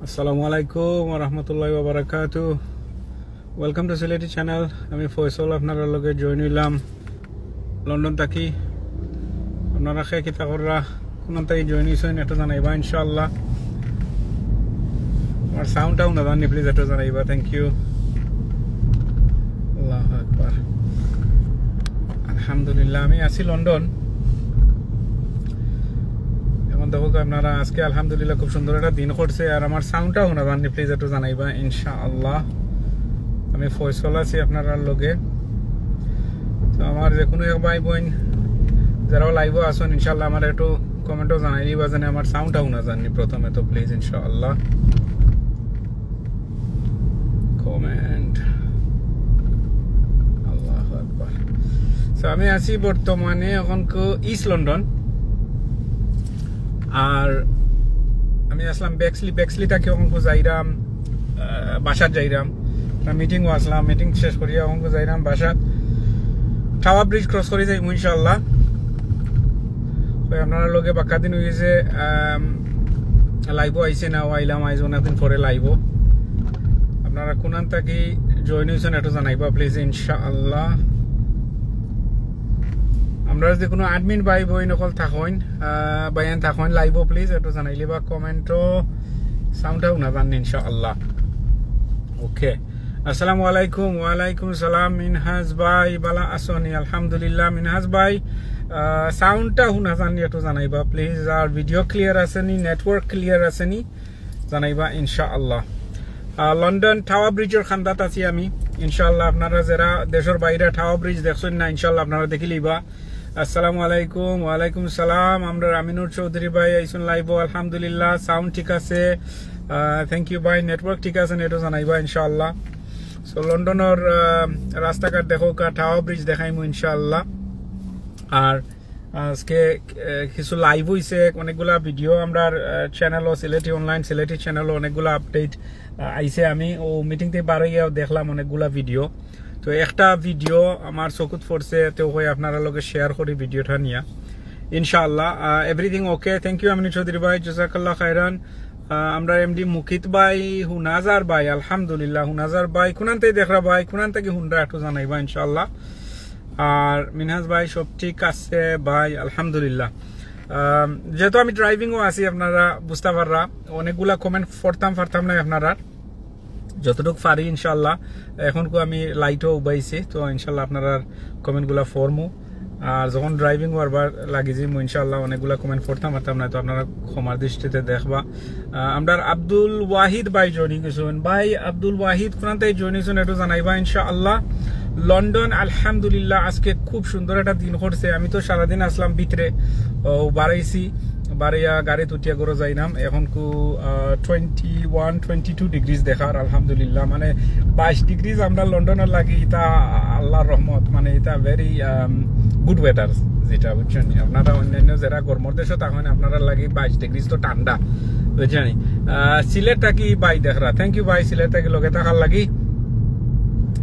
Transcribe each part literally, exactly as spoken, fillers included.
আসসালামু আলাইকুম ওয়া রাহমাতুল্লাহি ওয়া বারাকাতুহু। Welcome to সিলেটি চ্যানেল। আমি ফয়সল, আপনারার লগে জয়েন হইলাম লন্ডন থাকি। আপনারা কে কিতা কররা, কোন থাকি জয়েন হইছেন, একটু জানাইবা ইনশাআল্লাহ। আমার সাউন্ডটাও না জানি, প্লিজ একটু জানাইবা। Thank you. আল্লাহু আকবার। আলহামদুলিল্লাহ, আমি আছি লন্ডন। এখন দেখো আপনারা, আজকে আলহামদুলিল্লাহ খুব সুন্দর একটা দিন করছে, আর আমার সাউন্ডটাও না জানি, প্লিজ একটু জানাইবা ইনশাআল্লাহ। আমি ফয়সল আছি আপনারার লগে। তো আমার যে কোনো এক ভাই বোন যারা লাইভও আছেন, ইনশাআল্লাহ আমার একটু কমেন্টও জানাই দিবা, যেন আমার সাউন্ডটাও না জানি প্রথমে, তো প্লিজ ইনশাআল্লাহ। কমেন্ট। আল্লাহু আকবার। So, আমি আছি বর্তমানে এখন ইস্ট লন্ডন, আর আমি আসলাম বেক্সলি। বেক্সলি থাকি এখন যাইরাম, আহ, বাসাত যাইরাম। মিটিংও আসলাম, মিটিং শেষ করিয়া এখন যাইরাম বাসাত। টাওয়ার ব্রিজ ক্রস করি যাইমু ইনশাআল্লাহ। তো আপনারার লগে বাক্কা দিন হইছে, আম, লাইভও আইছে না, আইলাম আইজ অনেকদিন পরে লাইভও। আপনারা কোনান থাকি জয়েন হইছেন একটু জানাইবা প্লিজ ইনশাআল্লাহ। আমরা যদি কোনো অ্যাডমিন ভাই বোন অকল থাকইন, আহ, ভাইয়ান থাকইন লাইভও, প্লিজ একটু জানাইলিবা কমেন্টও, সাউন্ডটাও না জানি ইনশাআল্লাহ। ওকে, আসসালামু আলাইকুম। ওয়ালাইকুম সালাম মিনহাজ ভাই, বালা আছনি? আলহামদুলিল্লাহ মিনহাজ ভাই। আহ, সাউন্ডটা হুনা জানি একটু জানাইবা প্লিজ। আর ভিডিও ক্লিয়ার আছেনি, নেটওয়ার্ক ক্লিয়ার আছেনি, জানাইবা ইনশাআল্লাহ। আহ, লন্ডন টাওয়ার ব্রিজর খান্দাত আছি আমি। ইনশাআল্লাহ আপনারা যারা দেশর বাইরে টাওয়ার ব্রিজ দেখছেন না, ইনশাআল্লাহ আপনারা দেখিলিবা। আসসালামু আলাইকুম। ওয়ালাইকুম সালাম। আমরা আমিনুর চৌধুরী ভাই আইছইন লাইভও, আলহামদুলিল্লাহ সাউন্ড ঠিক আছে। থ্যাংক ইউ ভাই, নেটওয়ার্ক ঠিক আছে, নেটও জানাইবা ইনশাআল্লাহ। সো লন্ডনর, আহ, রাস্তাঘাট দেখো, টাওয়ার ব্রিজ দেখাইমু ইনশাআল্লাহ। আর আজকে, আহ, কিছু লাইভ হইছে, অনেকগুলা ভিডিও আমরার, আহ, চ্যানেলও, সিলেটি অনলাইন সিলেটি চ্যানেলও অনেকগুলা আপডেট, আহ, আইছে। আমি ও মিটিং থাকি বার হইয়া দেখলাম অনেকগুলা ভিডিও। তো একটা ভিডিও আমার চকুত পড়ছে, তো কই আপনারার লগে শেয়ার করি ভিডিওটা নিয়া ইনশাআল্লাহ। আহ, everything okay? Thank you Aminur চৌধুরী ভাই, জাযাকাল্লাহ খাইরান। আহ, আমরা এমডি মুকিত ভাই, হুনা যার ভাই, আলহামদুলিল্লাহ হুনা যার ভাই। কোনান থাকি দেখরা ভাই, কোনান থাকি হুনরা একটু জানাইবা ইনশাআল্লাহ। আর মিনহাজ ভাই, সব ঠিক আছে ভাই, আলহামদুলিল্লাহ। আম, যেহেতু আমি ড্রাইভিংও আছি, আপনারা বুঝতা পাররা, অনেকগুলা কমেন্ট পড়তাম পারতাম না আপনারার, যতটুক পারি ইনশাআল্লাহ। এখন কু আমি লাইটও উবাইছি, তো ইনশাআল্লাহ আপনারার কমেন্টগুলা পড়মু। আর যখন ড্রাইভিং করবার লাগি যাইমু ইনশাআল্লাহ, অনেকগুলা কমেন্ট পড়তাম পারতাম না, তো আপনারা ক্ষমার দৃষ্টিতে দেখবা। আহ, আমরার আব্দুল ওয়াহিদ ভাই জয়েন হইছইন। ভাই আব্দুল ওয়াহিদ, কোনান থাকি জয়েন হইছইন একটু জানাইবা ইনশাআল্লাহ। লন্ডন আলহামদুলিল্লাহ আজকে খুব সুন্দর একটা দিন করছে। আমি তো সারাদিন আসলাম ভিতরে, ও, বারাইছি, বারাইয়া গাড়িত উঠিয়া ঘরো যাইরাম। এখন কু, আহ, twenty one, twenty two degrees দেখার, আলহামদুলিল্লাহ। মানে বাইশ ডিগ্রিজ আমরা লন্ডনর লাগি, ইটা আল্লাহর রহমত, মানে ইটা ভেরি গুড ওয়েদার, যেটা বুঝছইন নি। আপনারা অন্যান্য যারা গরমর দেশো থাকইন, আপনারার লাগি বাইশ ডিগ্রিজ তো ঠান্ডা, বুঝছইন নি? আহ, সিলেট থাকি ভাই দেখরা, থ্যাংক ইউ ভাই, সিলেট থাকি লগে থাকার লাগি।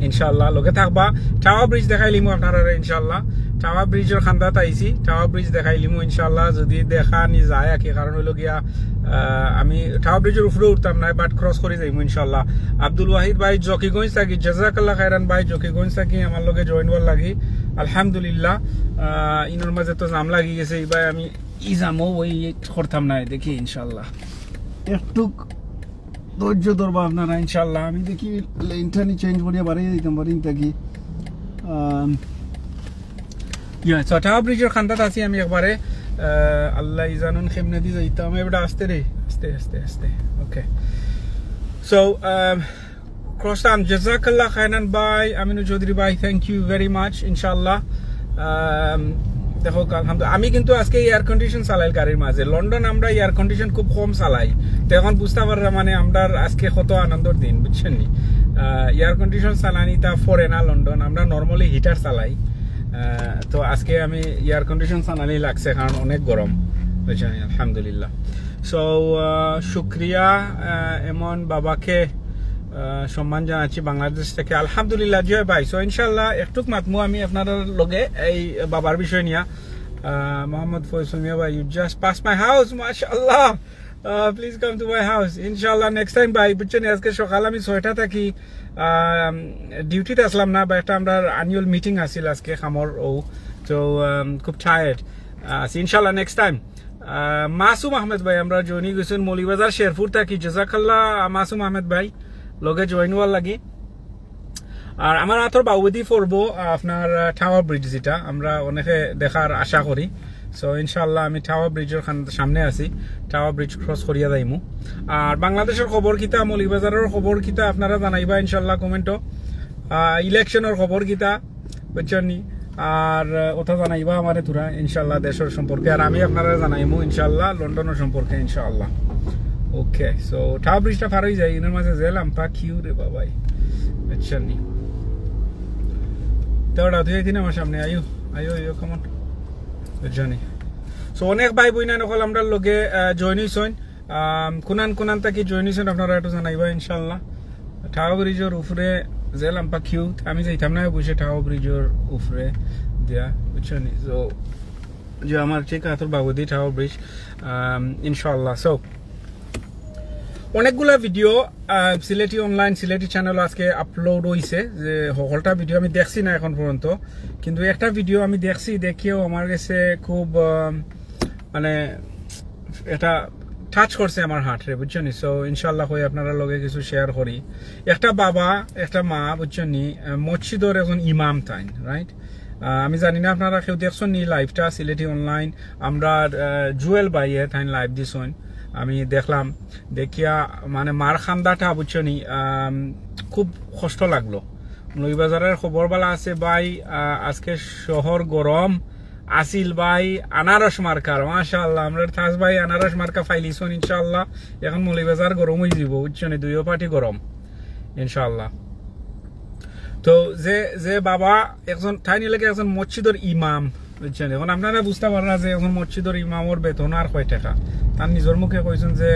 ইনশাআল্লাহ লগে থাকবা। টাওয়ার ব্রিজ দেখাইলিমু আপনারারে ইনশাআল্লাহ। টাওয়ার ব্রিজর খান্দাত আইছি, টাওয়ার ব্রিজ দেখাইলিমু ইনশাআল্লাহ, যদি দেখানি যায় আর কি। কারণ হইলো গিয়া, আহ, আমি টাওয়ার ব্রিজর উপরে উঠতাম না, বাট ক্রস করি যাইমু ইনশাআল্লাহ। আব্দুল ওয়াহিদ ভাই জকিগঞ্জ থাকি, জাযাকাল্লাহ খাইরান ভাই জকিগঞ্জ থাকি আমার লগে জয়েন হওয়ার লাগি। আলহামদুলিল্লাহ, আহ, ইনোর মাঝে তো জাম লাগি গেছে, এই ভাই আমি ই জামও ওই করতাম না, দেখি ইনশাআল্লাহ। একটুক ধৈর্য ধরবা আপনারা ইনশাআল্লাহ। আমি দেখি লেনটা নি চেঞ্জ করিয়া বাড়িয়ে দিতাম পারি থাকি। আম, ইয়া, সো টাওয়ার ব্রিজর খান্দাত আছি আমি একবারে। আহ, আল্লাহ জানইন কেমনে দি যাইতাম। এবার আস্তে রে, আস্তে, আস্তে, আস্তে। ওকে। সো, আম, ক্রস টাউন, জাযাকাল্লাহ খাইরান ভাই, আমিনু চৌধুরী ভাই, thank you very much, ইনশাআল্লাহ। আম, দেখো, আলহামদুলিল্লাহ, আমি কিন্তু আজকে এয়ার কন্ডিশন চালাই গাড়ির মাঝে। লন্ডন আমরা এয়ার কন্ডিশন খুব কম চালাই, তো এখন বুঝতা পাররা মানে আমরা আজকে কত আনন্দর দিন, বুঝছইন নি? আহ, এয়ার কন্ডিশন চালানি তা ফরে না লন্ডন, আমরা নরমালি হিটার চালাই। আহ, তো আজকে আমি এয়ার কন্ডিশন চালানি লাগছে, কারণ অনেক গরম, বুঝছইন নি? আলহামদুলিল্লাহ। সো, আহ, শুক্রিয়া, আহ, এমন বাবাকে, আহ, সম্মান জানাচ্ছি বাংলাদেশ থেকে। আলহামদুলিল্লাহ, জি ভাই। সো, ইনশাআল্লাহ, একটুক মাতমু আমি আপনারার লগে এই বাবার বিষয় নিয়া। আহ, মোহাম্মদ ফয়সল মিয়া ভাই, you just pass my house, মাশাআল্লাহ। Please come to my house ইনশাআল্লাহ নেক্সট টাইম ভাই, বুঝছনি? আজকে সকাল আমি ছয়টা থাকি ডিউটিতে আসলাম না বা একটা আমরা অ্যানুয়াল মিটিং আছিল আজকে খামর ও, তো খুব টায়ার্ড আছি। ইনশাআল্লাহ নেক্সট টাইম। মাসুম আহমেদ ভাই আমরা জয়েন গেছেন মৌলভীবাজার শেরপুর থাকি, জাজাকাল্লাহ মাসুম আহমেদ ভাই লগে জয়েন হওয়ার লাগি। আর আমার আতর বাউদি পড়বো আপনার টাওয়ার ব্রিজ, যেটা আমরা অনেকে দেখার আশা করি। সো ইনশাআল্লাহ আমি টাওয়ার ব্রিজের সামনে আছি, টাওয়ার ব্রিজ ক্রস করিয়া যাইমু। আর বাংলাদেশের খবর কিতা, মৌলভীবাজারের খবর কিতা আপনারা জানাইবা ইনশাআল্লাহ কমেন্টও। ইলেকশনের খবর কিতা, বুঝছনি? আর ওটা জানাইবা আমারে তোরা ইনশাআল্লাহ দেশের সম্পর্কে, আর আমি আপনারা জানাইমু ইনশাআল্লাহ লন্ডনের সম্পর্কে ইনশাআল্লাহ। ওকে, সো টাওয়ার ব্রিজটা পার হয়ে যাই, এর মাঝে জেল আমপা কিউ রে বাবাই, বুঝছনি? তো ওটা তুই দিন আমার সামনে আইও, আইও, আইও, কমন, বুঝছনি? সো অনেক ভাই বইন নকল আমরা লগে জয়েন হইছইন। কুনান কুনান তাকি জয়েন হইছইন আপনারা একটু জানাইবা ইনশাআল্লাহ। টাওয়ার ব্রিজের উপরে জেল আমপা কিউ, আমি যাইতাম না বসে টাওয়ার ব্রিজের উপরে দিয়া, বুঝছনি? তো যে আমার ঠিক আতর বাগুদি টাওয়ার ব্রিজ ইনশাআল্লাহ। সো অনেকগুলা ভিডিও সিলেটি অনলাইন সিলেটি চ্যানেল আজকে আপলোড হইছে, যে সকলটা ভিডিও আমি দেখছি না এখন পর্যন্ত, কিন্তু একটা ভিডিও আমি দেখছি, দেখিয়াও আমার কাছে খুব মানে এটা টাচ করছে আমার হার্টরে, বুঝছনি? সো ইনশাআল্লাহ কই আপনারা লগে কিছু শেয়ার করি। একটা বাবা, একটা মা, বুঝছনি, মসজিদর একজন ইমাম তাইন, রাইট? আমি জানি না আপনারা কেউ দেখছইন নি লাইভটা সিলেটি অনলাইন, আমরা জুয়েল ভাইয়ে তাইন লাইভ দিছইন, আমি দেখলাম, দেখিয়া মানে মার খান্দাটা, বুঝছনি, খুব কষ্ট লাগলো। মৌলভীবাজারের খবর বালা আছে ভাই, আজকে শহর গরম, আছিল ভাই আনারস মার্কার, মাশাআল্লাহ। আমরা তাজ ভাই আনারস মার্কা ফাইলিছইন ইনশাআল্লাহ। এখন মৌলভীবাজার গরম হয়ে যাব, বুঝছনি, দুইও পার্টি গরম ইনশাআল্লাহ। তো যে যে বাবা একজন তাইন লাগে একজন মসজিদর ইমাম, বুঝছনি? এখন আপনারা বুঝতে পাররা যে একজন মসজিদর ইমামর বেতন আর কয় টাকা। তার নিজের মুখে কইছইন যে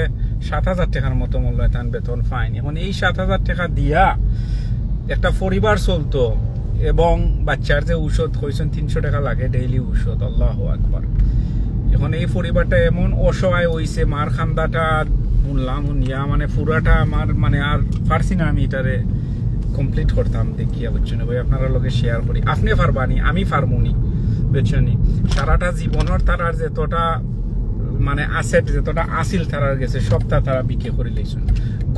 সাত হাজার টাকার মতো মূল্য তার বেতন পাইন। এখন এই সাত হাজার টাকা দিয়া একটা পরিবার চলতো এবং বাচ্চার যে ঔষধ কইছইন তিনশো টাকা লাগে ডেইলি ঔষধ, আল্লাহু আকবার। এখন এই পরিবারটা এমন অসহায় হইছে, মার খান্দাটা শুনলাম, শুনিয়া মানে পুরাটা আমার মানে আর পারছি না আমি এটারে কমপ্লিট করতাম দেখিয়া, বুঝছনি ভাই? আপনারা লগে শেয়ার করি, আপনি পারবানি, আমি পারমুনি, বুঝছনি? সারাটা জীবনর তারার যতটা মানে অ্যাসেট যতটা আছিল তারার গেছে সবটা তারা বিক্রি করে লইছইন।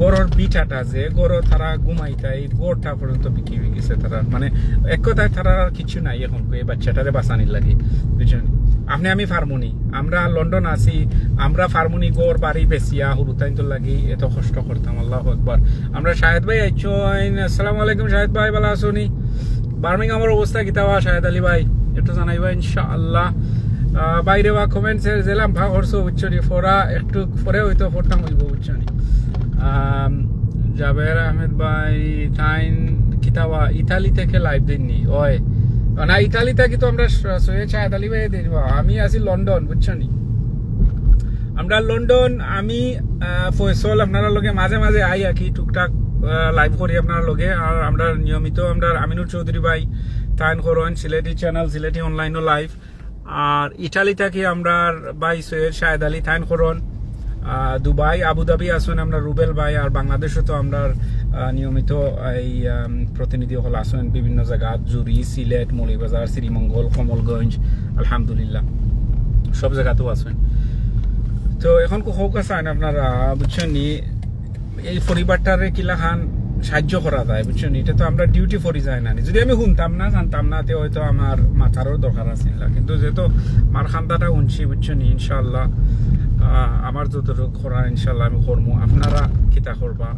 ঘরর ভিটাটা যে ঘরো তারা ঘুমাইতা, এই ঘরটা পর্যন্ত বিক্রি হয়ে গেছে তারার। মানে এক কথায় তারার আর কিছু নাই এখন এই বাচ্চাটারে বাঁচানির লাগি, বুঝছনি? আপনি আমি পারমুনি, আমরা লন্ডন আছি, আমরা পারমুনি ঘর বাড়ি বেচিয়া হুরুতাইন্তর লাগি এত কষ্ট করতাম, আল্লাহু আকবার। আমরা শাহেদ ভাই আইছইন, আসসালামু আলাইকুম শাহেদ ভাই, ভালা আছইন নি? বার্মিংহামর অবস্থা কিতা বা শাহেদ আলী ভাই, একটু জানাইবা ইনশাআল্লাহ। আহ, বাইরে বা কমেন্টসে জেলাম ভা করছো, বুঝছনি, ফোরা একটু পরে হয়তো ফোরটাম হইব, বুঝছনি। আম, জাবের আহমেদ ভাই, তাইন কিতা বা ইতালি থেকে লাইভ দেননি? ওই, না, ইতালি থেকে তো আমরা স-, সৈয়দ শাহেদ আলী ভাই দেন বা, আমি আছি লন্ডন, বুঝছনি। আমরা লন্ডন, আমি, আহ, ফয়সল, আপনারা লগে মাঝে মাঝে আই আর কি, টুকটাক, আহ, লাইভ করি আপনারা লগে। আর আমরা নিয়মিত, আমরা আমিনুর চৌধুরী ভাই, তাইন করইন সিলেটি চ্যানেল, সিলেটি অনলাইনও লাইভ। আর ইটালি থাকি আমরার ভাই সৈয়দ শাহেদ আলী, তাইন করইন, আহ, দুবাই, আবুধাবি আছইন আমরার রুবেল ভাই, আর বাংলাদেশো তো আমরার, আহ, নিয়মিত এই, আম, প্রতিনিধি অকল আছইন বিভিন্ন জাগাত, জুড়ি, সিলেট, মৌলভীবাজার, শ্রীমঙ্গল, কমলগঞ্জ, আলহামদুলিল্লাহ সব জাগাতেও আছইন। তো এখন কু-, কউক্কা চাইন আপনারা, বুঝছইন নি, এই পরিবারটারে কিলাখান সাহায্য করা যায়, বুঝছইন নি? এটা তো আমরা ডিউটি পড়ি যায় না নি। যদি আমি শুনতাম না, জানতাম না, তে হয়তো আমার মাথারও দরকার আছিল না। কিন্তু যেহেতু আমার খান্দাটা শুনছি, বুঝছইন নি, ইনশাআল্লাহ, আহ, আমার যতটুকু করার ইনশাআল্লাহ আমি করমু। আপনারা কিতা করবা?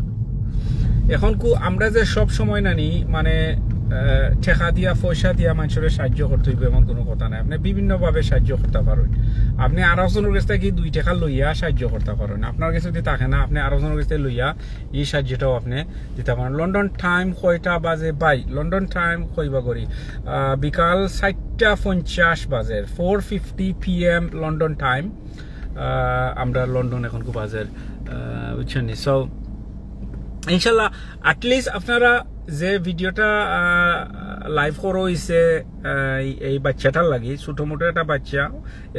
এখন কু-, আমরা যে সব সময় নানি, মানে, আহ, টেকা দিয়া, পয়সা দিয়া মানুষরে সাহায্য করতে হইব এমন কোনো কথা নাই। আপনি বিভিন্নভাবে সাহায্য করতে পারইন। আপনি আরো একজনের কাছ থাকি দুই টেকা লইয়া সাহায্য করতে পারইন। আপনার কাছে যদি থাকে না, আপনি আরো একজনের কাছ থাকি লইয়া এই সাহায্যটাও আপনি দিতে পারইন। লন্ডন টাইম কয়টা বাজে ভাই? লন্ডন টাইম কইবা করি? আহ, বিকাল চারটা পঞ্চাশ বাজে, four fifty P M London time। আহ, আমরা লন্ডন এখন কু বাজের, আহ, বুঝছইন নি? So, ইনশাল্লাহ, at least আপনারা যে ভিডিওটা, আহ, লাইভ করা হইছে, আহ, এই, এই বাচ্চাটার লাগি, ছোট মোটো একটা বাচ্চা,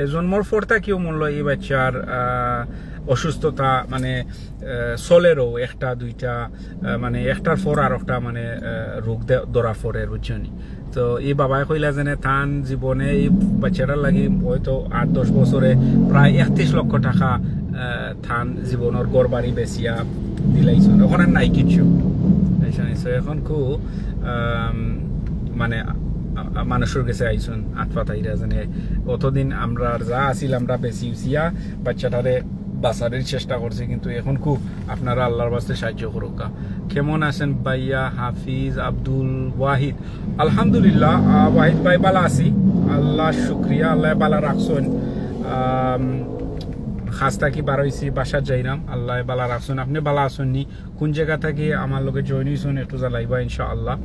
এ জন্মর পর থাকিও মূল্য এই বাচ্চার, আহ, অসুস্থতা, মানে, আহ, চলেরও একটা দুইটা, আহ, মানে, একটার পর আর একটা, মানে, আহ, রোগ দে-, ধরা পড়ের, বুঝছো নি? তো এই বাবায় কইলা যেনে তান জীবনে এই বাচ্চাটার লাগি হয়তো আট দশ বছরে প্রায় একত্রিশ লক্ষ টাকা, আহ, তান জীবনর ঘর বাড়ি বেচিয়া দিলাইছইন, অখন আর নাই কিচ্ছু, বুঝছো নি? So অখন খুব, আম, মানে, আ-, আ-, মানুষর গেছে আইছইন আত পাতাইরা যেনে অতদিন আমরা আর যা আছিল আমরা বেচি উচিয়া বাচ্চাটারে বাঁচানির চেষ্টা করছি, কিন্তু অখন খুব আপনারা আল্লাহর ওয়াস্তে সাহায্য করুক্কা। কেমন আছেন ভাইয়া হাফিজ আব্দুল ওয়াহিদ? আলহামদুলিল্লাহ, আহ, ওয়াহিদ ভাই, ভালা আছি, আল্লাহর শুকরিয়া, আল্লায় ভালা রাখছইন। আম, কাজ থাকি বার অইছি, বাসাত যাইরাম, আল্লায় ভালা রাখছইন। আপনে ভালা আছইন নি? কোন জাগা থাকি আমার লগে join অইছইন একটু জানাইবা ইনশাআল্লাহ।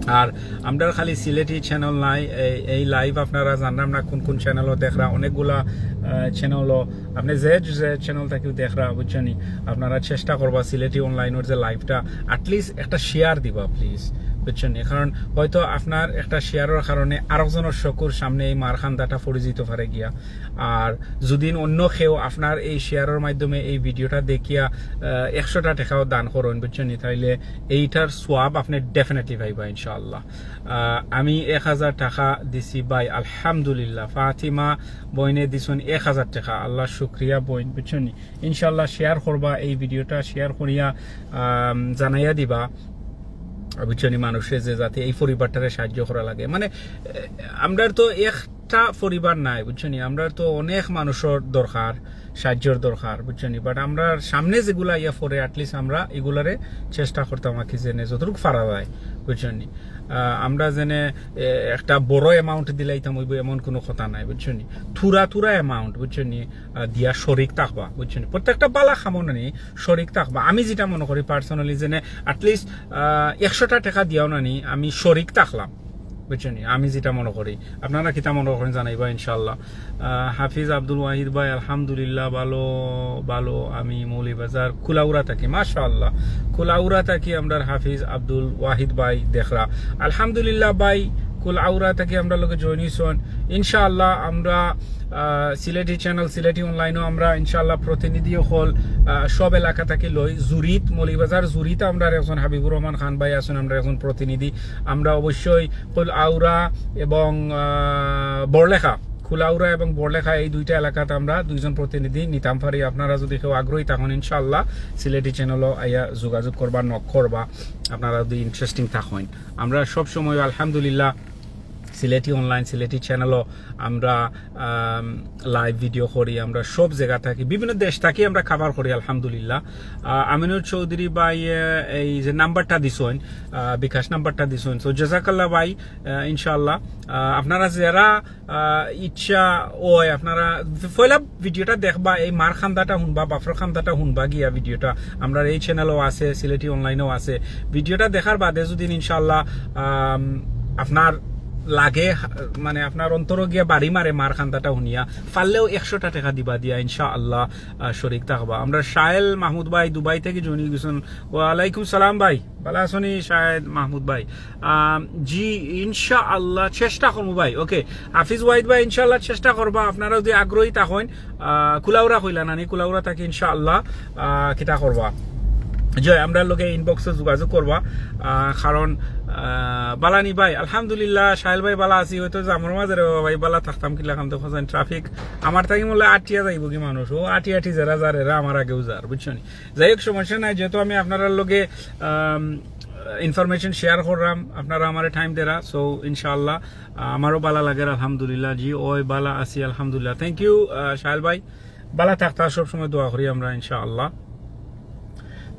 আর আমরার খালি সিলেটি channel নাই, এই, এই live আপনারা জানরাম না কোন কোন channel-ও দেখরা, অনেকগুলা, আহ, channel-ও আপনে যে, যে channel থাকিও দেখরা, বুঝছো নি? আপনারা চেষ্টা করবা সিলেটি online-র যে live-টা, at least একটা share দিবা please, বুঝছো নি? কারণ হয়তো আপনার একটা share-র কারণে আরোকজনর চকুর সামনে এই মার কান্দাটা পড়ি যাইতো পারে গিয়া। আর যদি অন্য কেউ আপনার এই share-র মাধ্যমে এই video-টা দেখিয়া, আহ, একশোটা টেকাও দান করইন, বুঝছো নি? তাইলে এইটার সওয়াব আপনে definitely পাইবা ইনশাআল্লাহ। আহ, আমি এক হাজার টাকা দিছি ভাই, আলহামদুলিল্লাহ। ফাতিমা বইনে দিছইন এক হাজার টাকা, আল্লাহর শুকরিয়া বইন, বুঝছো নি? ইনশাআল্লাহ share করবা, এই video-টা share করিয়া, আম, জানাইয়া দিবা, বুঝছো নি, মানুষে যে যাতে এই পরিবারটারে সাহায্য করা লাগে। মানে, এ, আমরার তো একটা পরিবার নাই, বুঝছো নি, আমরার তো অনেক মানুষর দরকার, সাহায্যর দরকার, বুঝছো নি? But আমরার সামনে যেগুলা আইয়া পড়ে, at least আমরা এগুলারে চেষ্টা করতাম আর কি, যেনে যতটুকু পারা যায়, বুঝছো নি? আহ, আমরা যেনে, এ, একটা বড় amount দিলাইতাম অইবো এমন কোনো কথা নাই, বুঝছো নি? থুড়া থুড়া amount, বুঝছো নি? আহ, দিয়া শরিক থাকবা, বুঝছো নি? প্রত্যেকটা ভালা কামো নানি শরিক থাকবা। আমি যেটা মনে করি personally, যেনে at least, আহ, একশোটা টেকা দিয়াও নানি আমি শরিক থাকলাম, বুঝছো নি? আমি যেটা মনে করি, আপনারা কিতা মনে করেন জানাইবা ইনশাআল্লাহ। আহ, হাফিজ আব্দুল ওয়াহিদ ভাই, আলহামদুলিল্লাহ, ভালো, ভালো। আমি মৌলভীবাজার কুলাউড়া থাকি, মাশাআল্লাহ। কুলাউড়া থাকি আমরার হাফিজ আব্দুল ওয়াহিদ ভাই দেখরা। আলহামদুলিল্লাহ ভাই, কুলাউড়া থাকি আমরার লগে join অইছইন। ইনশাআল্লাহ আমরা, আহ, সিলেটি channel, সিলেটি online-ও আমরা ইনশাআল্লাহ প্রতিনিধি অকল, আহ, সব এলাকা থাকি লই। জুরিত, মৌলভীবাজার জুরিত আমরার একজন হাবিবুর রহমান খান ভাই আছইন, আমরার একজন প্রতিনিধি। আমরা অবশ্যই কুলাউড়া এবং, আহ, বড়লেখা, কুলাউড়া এবং বড়লেখা এই দুইটা এলাকাত আমরা দুইজন প্রতিনিধি নিতাম পারি। আপনারা যদি কেউ আগ্রহী থাকইন ইনশাআল্লাহ সিলেটি channel-ও আইয়া যোগাযোগ করবা, knock করবা, আপনারা যদি interesting থাকইন। আমরা সব সময় আলহামদুলিল্লাহ সিলেটি online, সিলেটি channel-ও আমরা, আম, live video করি, আমরা সব জাগা থাকি, বিভিন্ন দেশ থাকি আমরা cover করি আলহামদুলিল্লাহ। আহ, আমিনুর চৌধুরী ভাই, আহ, এই যে number-টা দিছইন, আহ, বিকাশ number-টা দিছইন, so জাজাকাল্লাহ ভাই, আহ, ইনশাআল্লাহ, আহ, আপনারা যারা, আহ, ইচ্ছা অয়, আপনারা পয়লা video-টা দেখবা, এই মার কান্দাটা হুনবা, বাফর কান্দাটা হুনবা গিয়া video-টা। আমরার এই channel-ও আছে, সিলেটি online-ও আছে। Video-টা দেখার বাদে যদি ইনশাআল্লাহ, আম, আপনার লাগে, মানে আপনার অন্তরো গিয়া বাড়ি মারে মার কান্দাটা হুনিয়া, পারলেও একশোটা টেকা দিবা দিয়া ইনশাআল্লাহ, আহ, শরিক থাকবা। আমরার শাহেল মাহমুদ ভাই দুবাই থাকি join অইগেছইন। ওয়ালাইকুম সালাম ভাই, ভালা আছইন নি শাহেল মাহমুদ ভাই? আম, জি, ইনশাআল্লাহ চেষ্টা করমু ভাই। OK, হাফিজ ওয়াহিদ ভাই ইনশাআল্লাহ চেষ্টা করবা, আপনারা যদি আগ্রহী থাকইন। আহ, কুলাউড়া কইলা নানি, কুলাউড়া থাকি ইনশাআল্লাহ, আহ, কিতা করবা, জি, আমরার লগে inbox-ও যোগাযোগ করবা। আহ, কারণ, আহ, ভালা নি ভাই? আলহামদুলিল্লাহ শাহেল ভাই, ভালা আছি। হয়তো জামর মাঝে রে বাবা ভাই, ভালা থাকতাম কিলা কাম তো খোঁজেন traffic। আমার থাকি মনে হয় আটিয়া যাইবো কি মানুষ, ও আটি আটি যারা যার, এরা আমার আগেও যার, বুঝছো নি? যাই হোক, সমস্যা নাই, যেহেতু আমি আপনারার লগে, আম, information share করলাম, আপনারা আমারে time দেরা, so ইনশাআল্লাহ, আহ, আমারও ভালা লাগের, আলহামদুলিল্লাহ। জি, ওই ভালা আছি, আলহামদুলিল্লাহ। Thank you, আহ, শাহেল ভাই, ভালা থাকতা, সব সময় দোয়া করি আমরা ইনশাআল্লাহ।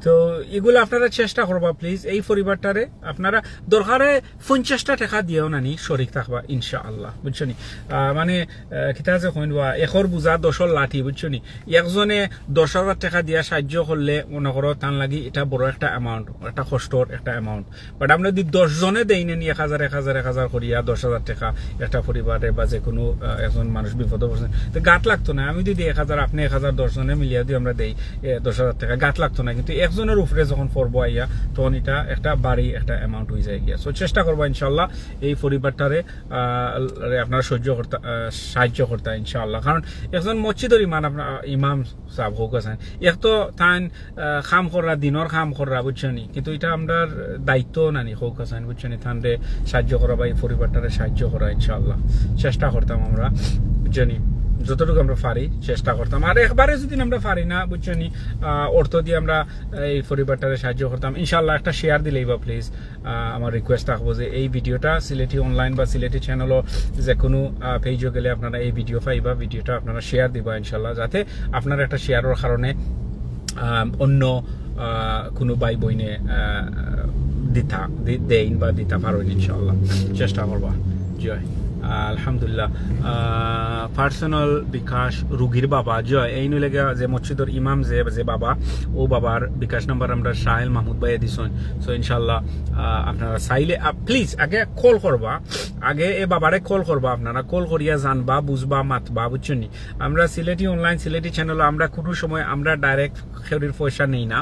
তো এগুলা আপনারা চেষ্টা করবা please, এই পরিবারটারে আপনারা দরকারে পঞ্চাশটা টেকা দিয়াও নানি শরিক থাকবা ইনশাআল্লাহ, বুঝছো নি? আহ, মানে, আহ, কিতা আছে কইন বা, একর বুঝা দশর লাঠি, বুঝছো নি? একজনে দশ হাজার টেকা দিয়া সাহায্য করলে মনে করো তার লাগি এটা বড় একটা amount, একটা কষ্টর একটা amount। But আমরা যদি দশ জনে দেই নানি এক হাজার, এক হাজার, এক হাজার করিয়া দশ হাজার টেকা একটা পরিবারে বা যে কোনো, আহ, একজন মানুষ বিপদে পড়ছে, তো গাত লাগতো না। আমি যদি এক হাজার, আপনে এক হাজার, দশ জনে মিলিয়া যদি আমরা দেই, এ, দশ হাজার টেকা, গাত লাগতো না। কিন্তু এক জনর উপরে যখন পড়বো আইয়া, তখন ইটা একটা ভারী একটা অ্যামাউন্ট অই যায় গিয়া। সো চেষ্টা করবা ইনশাআল্লাহ এই পরিবারটারে, আহ, রে আপনারা সাহায্য করতা, আহ, সাহায্য করতা ইনশাআল্লাহ। কারণ একজন মসজিদর ইমাম, আপনার ইমাম সাহেব হোক আছেন, এক তো তান, আহ, কাম কররা, দিনর কাম কররা, বুঝছো নি? কিন্তু ইটা আমরার দায়িত্ব নানি, হোক আছেন, বুঝছো নি? তানরে সাহায্য করা বা এই পরিবারটারে সাহায্য করা ইনশাআল্লাহ চেষ্টা করতাম আমরা, বুঝছো নি? যতটুকু আমরা পারি চেষ্টা করতাম। আর একবারে যদি আমরা পারি না, বুঝছো নি, আহ, অর্থ দিয়া আমরা, আহ, এই পরিবারটারে সাহায্য করতাম, ইনশাআল্লাহ একটা শেয়ার দিলেই বা প্লিজ। আহ, আমার রিকোয়েস্ট থাকবো যে এই ভিডিওটা সিলেটি অনলাইন বা সিলেটি চ্যানেলও যে কোনো, আহ, পেজও গেলে আপনারা এই ভিডিও পাইবা, ভিডিওটা আপনারা শেয়ার দিবা ইনশাআল্লাহ, যাতে আপনারা একটা শেয়ারর কারণে, আহ, অন্য, আহ, কোনো ভাই বইনে, আহ, দিতা, দি-, দেইন বা দিতা পারইন ইনশাআল্লাহ, চেষ্টা করবা। জি অয়। আহ, আলহামদুলিল্লাহ। আহ, পার্সোনাল বিকাশ রুগীর বাবা, জি অয়, এইন অইলে গিয়া যে মসজিদর ইমাম যে, যে বাবা, ও বাবার বিকাশ নাম্বার আমরা সাহেল মাহমুদ ভাইয়ে দিছইন। সো ইনশাআল্লাহ, আহ, আপনারা চাইলে, আহ, প্লিজ আগে কল করবা, আগে এ বাবারে কল করবা, আপনারা কল করিয়া জানবা, বুঝবা, মাতবা, বুঝছো নি? আমরা সিলেটি অনলাইন, সিলেটি চ্যানেল, আমরা কোনো সময় আমরা ডাইরেক্ট কেউরির পয়সা নেই না,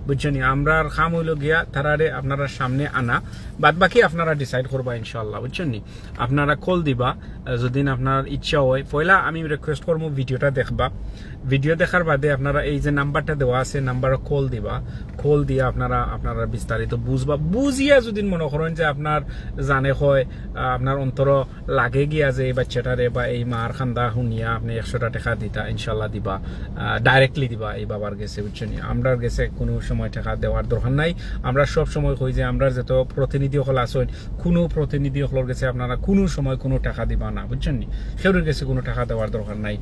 বুঝছো নি? আমরার কাম অইলো গিয়া তারারে আপনারা সামনে আনা, বাদ বাকি আপনারা ডিসাইড করবা ইনশাআল্লাহ, বুঝছো নি? আপনারা কল দিবা, আহ, যদি আপনার ইচ্ছা হয়। পয়লা আমি রিকোয়েস্ট করবো ভিডিওটা দেখবা, ভিডিও দেখার বাদে আপনারা এই যে নাম্বারটা দেওয়া আছে, নাম্বারো কল দিবা, কল দিয়া আপনারা, আপনারা বিস্তারিত বুঝবা, বুঝিয়া যদি মনে করেন যে আপনার জানে হয়, আহ, আপনার অন্তর লাগে গিয়া যে এই বাচ্চাটারে বা এই মার কান্দা হুনিয়া আপনি একশোটা টেকা দিতা, ইনশাআল্লাহ দিবা, আহ, ডাইরেক্টলি দিবা এই বাবার গেছে, বুঝছো নি? আমরার গেছে কোনো সময় টেকা দেওয়ার দরকার নাই। আমরা সব সময় কই যে আমরার যত প্রতিনিধি অকল আছইন, কোনো প্রতিনিধি অকলর গেছে আপনারা কোনো সময় কোনো টেকা দিবা না, বুঝছো নি? কেউর গেছে কোনো টেকা দেওয়ার দরকার নাই।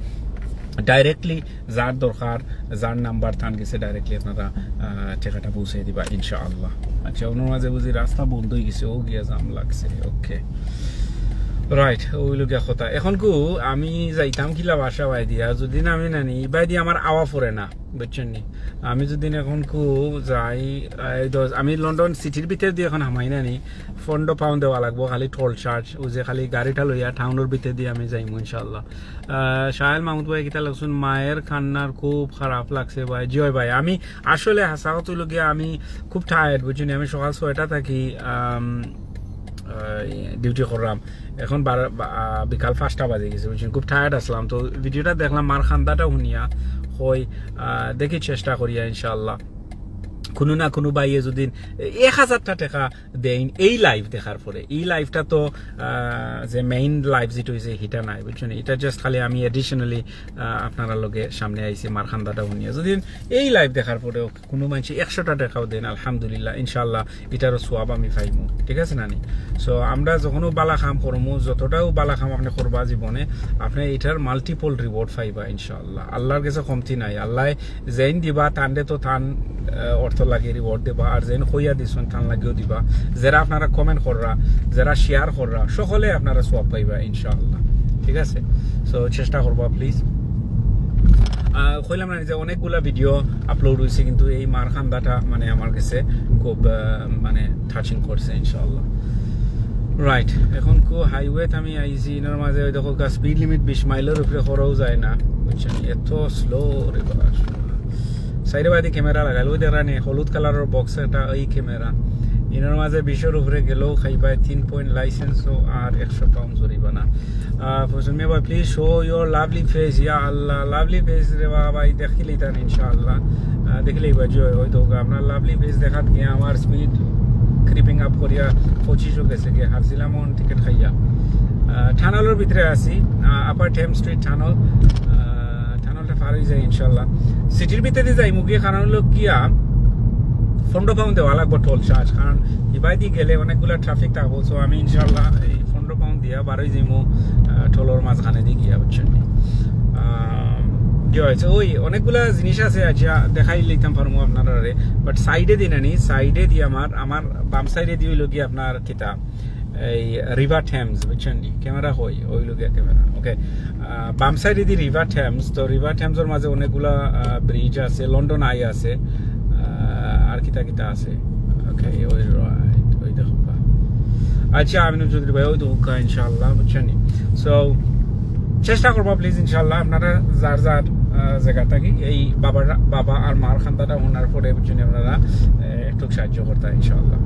ডাইরেক্টলি যার দরকার, যার নাম্বার, তান গেছে ডাইরেক্টলি আপনারা, আহ, টেকাটা পৌঁছাই দিবা ইনশাআল্লাহ। আচ্ছা, ওনার মাঝে বুঝি রাস্তা বন্ধ অই গেছে, ও গিয়া জাম লাগছে। ওকে, রাইট, অইলো গিয়া কথা। এখন কু আমি যাইতাম কিলা বাসা বাই দিয়া, যদি না আমি নানি, বাই দিয়া আমার আওয়া পড়ে না, বুঝছো নি? আমি যদি এখন কু যাই, এই দশ, আমি লন্ডন সিটির ভিতরে দিয়ে এখন হামাই নানি, পনেরো পাউন্ড দেওয়া লাগবো খালি টোল চার্জ, ও যে খালি গাড়িটা লইয়া টাউনর ভিতরে দিয়ে আমি যাইমু ইনশাআল্লাহ। আহ, সাহেল মাহমুদ ভাই কিতা লাগছইন, মায়ের কান্নার খুব খারাপ লাগছে ভাই। জি অয় ভাই, আমি আসলে হাছা কথা অইলো গিয়া আমি খুব টায়ার্ড, বুঝছো নি? আমি সকাল ছয়টা থাকি, আম, আহ, ডিউটি করলাম, এখন বারো, বা-, আহ, বিকাল পাঁচটা বাজে গেছে, বুঝছো নি? খুব টায়ার্ড আসলাম, তো ভিডিওটা দেখলাম, মার কান্দাটা হুনিয়া, কই, আহ, দেখি চেষ্টা করিয়া ইনশাআল্লাহ। কোনো না কোনো ভাইয়ে যদি এক হাজারটা টেকা দেইন এই লাইভ দেখার পরে, এই লাইভটা তো, আহ, যে মেইন লাইভ যেটা হইছে, হিটা নাই, বুঝছো নি? এটা just খালি আমি অ্যাডিশনালি, আহ, আপনারা লগে সামনে আইছি, মার কান্দাটা হুনিয়া। যদি এই লাইভ দেখার পরেও কোনো মানুষে একশোটা টেকাও দেন, আলহামদুলিল্লাহ, ইনশাআল্লাহ, এটারও সওয়াব আমি পাইমু, ঠিক আছে নানি? সো আমরা যখনও বালা কাম করমু, যতটাও বালা কাম আপনি করবা জীবনে, আপনি এটার মাল্টিপল রিওয়ার্ড পাইবা ইনশাআল্লাহ। আল্লাহর গেছে কমতি নাই, আল্লাহ যেইন দিবা, তানরে তো তান, আহ, অর্থ লাগে রিওয়ার্ড দিবা, আর যেইন কইয়া দিছইন, তান লাগেও দিবা। যারা আপনারা কমেন্ট কররা, যারা শেয়ার কররা, সকলে আপনারা সওয়াব পাইবা ইনশাআল্লাহ, ঠিক আছে? সো চেষ্টা করবা প্লিজ। আহ, কইলাম না যে অনেকগুলা ভিডিও আপলোড হইছে, কিন্তু এই মার কান্দাটা মানে আমার গেছে খুব, আহ, মানে টাচিং করছে ইনশাআল্লাহ। রাইট, এখন কু হাইওয়েত আমি আইছি, ইনার মাঝে ওই দেখো স্পিড লিমিট বিশ মাইলর উপরে করাও যায় না, বুঝছো নি? এত স্লো রে বাবা। সাইডে বাদে ক্যামেরা লাগাইল, ওই দেখরা নি হলুদ কালারর বক্স, এটা ওই ক্যামেরা। ইনার মাঝে বিশর উপরে গেলেও খাইবায় তিন পয়েন্ট লাইসেন্স ও আর একশো পাউন্ড জরিমানা। আহ, ফজল মিয়া ভাই, please show your lovely face। Yeah Allah, lovely face রে বাবা, ভাই দেখিলেই তান ইনশাআল্লাহ। আহ, দেখিলেই বা জি অয়, হয়তো আপনার লাভলি ফেস দেখাত গিয়া আমার স্পিড ক্রিপিং আপ করিয়া পঁচিশও গেছে গিয়া, হারছিলাম অন টিকিট খাইয়া। আহ, টানেলর ভিতরে আছি, আহ, আপার টেমস স্ট্রিট টানেল। আহ, টানেলটা পার হয়ে যায় ইনশাআল্লাহ। সিটির ভিতরে যাইমু গিয়া, কারণ হলো গিয়া পনেরো পাউন্ড দেওয়া লাগবো টোল চার্জ, কারণ ইবাদি গেলে অনেকগুলা ট্রাফিক থাকবো। সো আমি ইনশাআল্লাহ এই পনেরো পাউন্ড দিয়া বারোই যাইমু, আহ, টোলর মাঝখানে দিয়ে গিয়া, বুঝছো নি? আহ, কি হয়েছে, ওই অনেকগুলা জিনিস আছে, আচ্ছা দেখাই লইতাম পারমু আপনারারে, বাট সাইডে দি নানি, সাইডে দি আমার, আমার বাম সাইডে দি হইলো গিয়া আপনার কিতা, এই রিভার টেমস, বুঝছো নি? ক্যামেরা হই, ওই লগিয়া ক্যামেরা, ওকে। আহ, বাম সাইডে দি রিভার টেমস, তো রিভার টেমসর মাঝে অনেকগুলা, আহ, ব্রিজ আছে, লন্ডন আই আছে, আহ, আর কিতা কিতা আছে, ওকে, ওই রাইট, ওই দেখো। আচ্ছা, আমিনুল চৌধুরী ভাই, ওই তো উকা ইনশাআল্লাহ, বুঝছো নি? সো চেষ্টা করবা প্লিজ ইনশাআল্লাহ, আপনারা যার যার, আহ, জায়গা থাকি এই বাবার, বাবা আর মার খান্দাটা হুনার পরে, বুঝছইন নি, আপনারা, আহ, একটু সাহায্য করতা ইনশাআল্লাহ।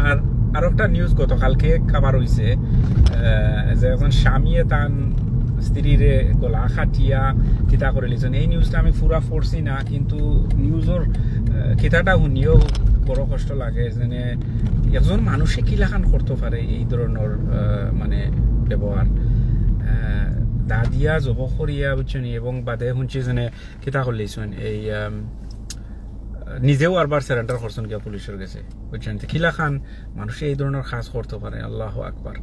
আর, আর একটা নিউজ গতকালকে কভার হইছে, আহ, যে একজন স্বামীয়ে তান স্ত্রীরে গলা কাটিয়া কিতা করিলিছইন। এই নিউজটা আমি পুরা পড়ছি না, কিন্তু নিউজর, আহ, কিতাটা হুনিয়াও বড় কষ্ট লাগে, যেনে একজন মানুষে কিলাখান করতো পারে এই ধরনর, আহ, মানে ব্যবহার। আহ, দা দিয়া জব করিয়া, বুঝছইন নি, এবং বাদে হুনছি যেনে কিতা করিলিছইন, এই, আম, নিজেও আরবার সারেন্ডার করছইন গিয়া পুলিশর গেছে, বুঝছইন নি। তে কিলাখান মানুষে এই ধরনর কাজ করতো পারে, আল্লাহু আকবার।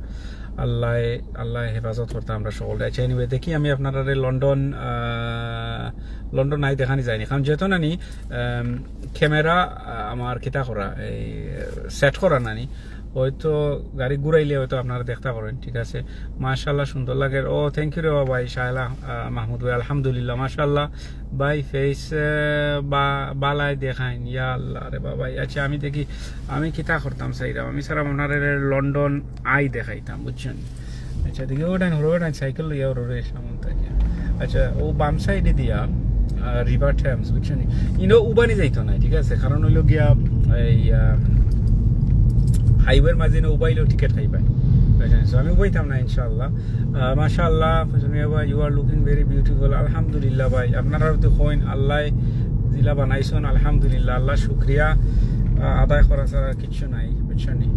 আল্লায়, আল্লায় হেফাজত করতা আমরা সকলরে। আচ্ছা, anyway, দেখি আমি আপনারারে লন্ডন, আহ, লন্ডন আই দেখানি যায়নি, কারণ যেহেতু নানি, আম, ক্যামেরা, আহ, আমার কিতা করা, এই, আহ, সেট করা নানি, হয়তো গাড়ি ঘুরাইলে হয়তো আপনারা দেখতা পারইন, ঠিক আছে? মাশাআল্লাহ, সুন্দর লাগের। ও, thank you রে বাবা ভাই, শাহেলা, আহ, মাহমুদ ভাই, আলহামদুলিল্লাহ, মাশাআল্লাহ। ভাই, ফেস, আহ, বা-, বালায় দেখাইন, ইয়া আল্লাহ রে বাবা। আচ্ছা, আমি দেখি, আমি কিতা করতাম চাইরাম, আমি চাইরাম আপনারারে লন্ডন আই দেখাইতাম, বুঝছইন নি? আচ্ছা, দেখি, ওটাই হলো, ওটাই সাইকেল লইয়া ওর ওরে সামন থাকে। আচ্ছা, ও বাম সাইডে দিয়া, আহ, রিভার থ্যামস, বুঝছইন নি? ইনো উবানি যাইতো না, ঠিক আছে? কারণ হইলো গিয়া, এই, আহ, হাইওয়ের মাঝে না উবাইলেও টিকিট খাই পায়, বুঝছইন নি? So, আমি উবাইতাম না, ইনশাআল্লাহ। আহ, মাশাআল্লাহ, ফজল মিয়া ভাই, you are looking very beautiful। আলহামদুলিল্লাহ ভাই, আপনারা তো কইন, আল্লাহ জিলা বানাইছইন, আলহামদুলিল্লাহ, আল্লাহ শুক্রিয়া, আহ, আদায় করা ছাড়া আর কিচ্ছু নাই, বুঝছইন নি?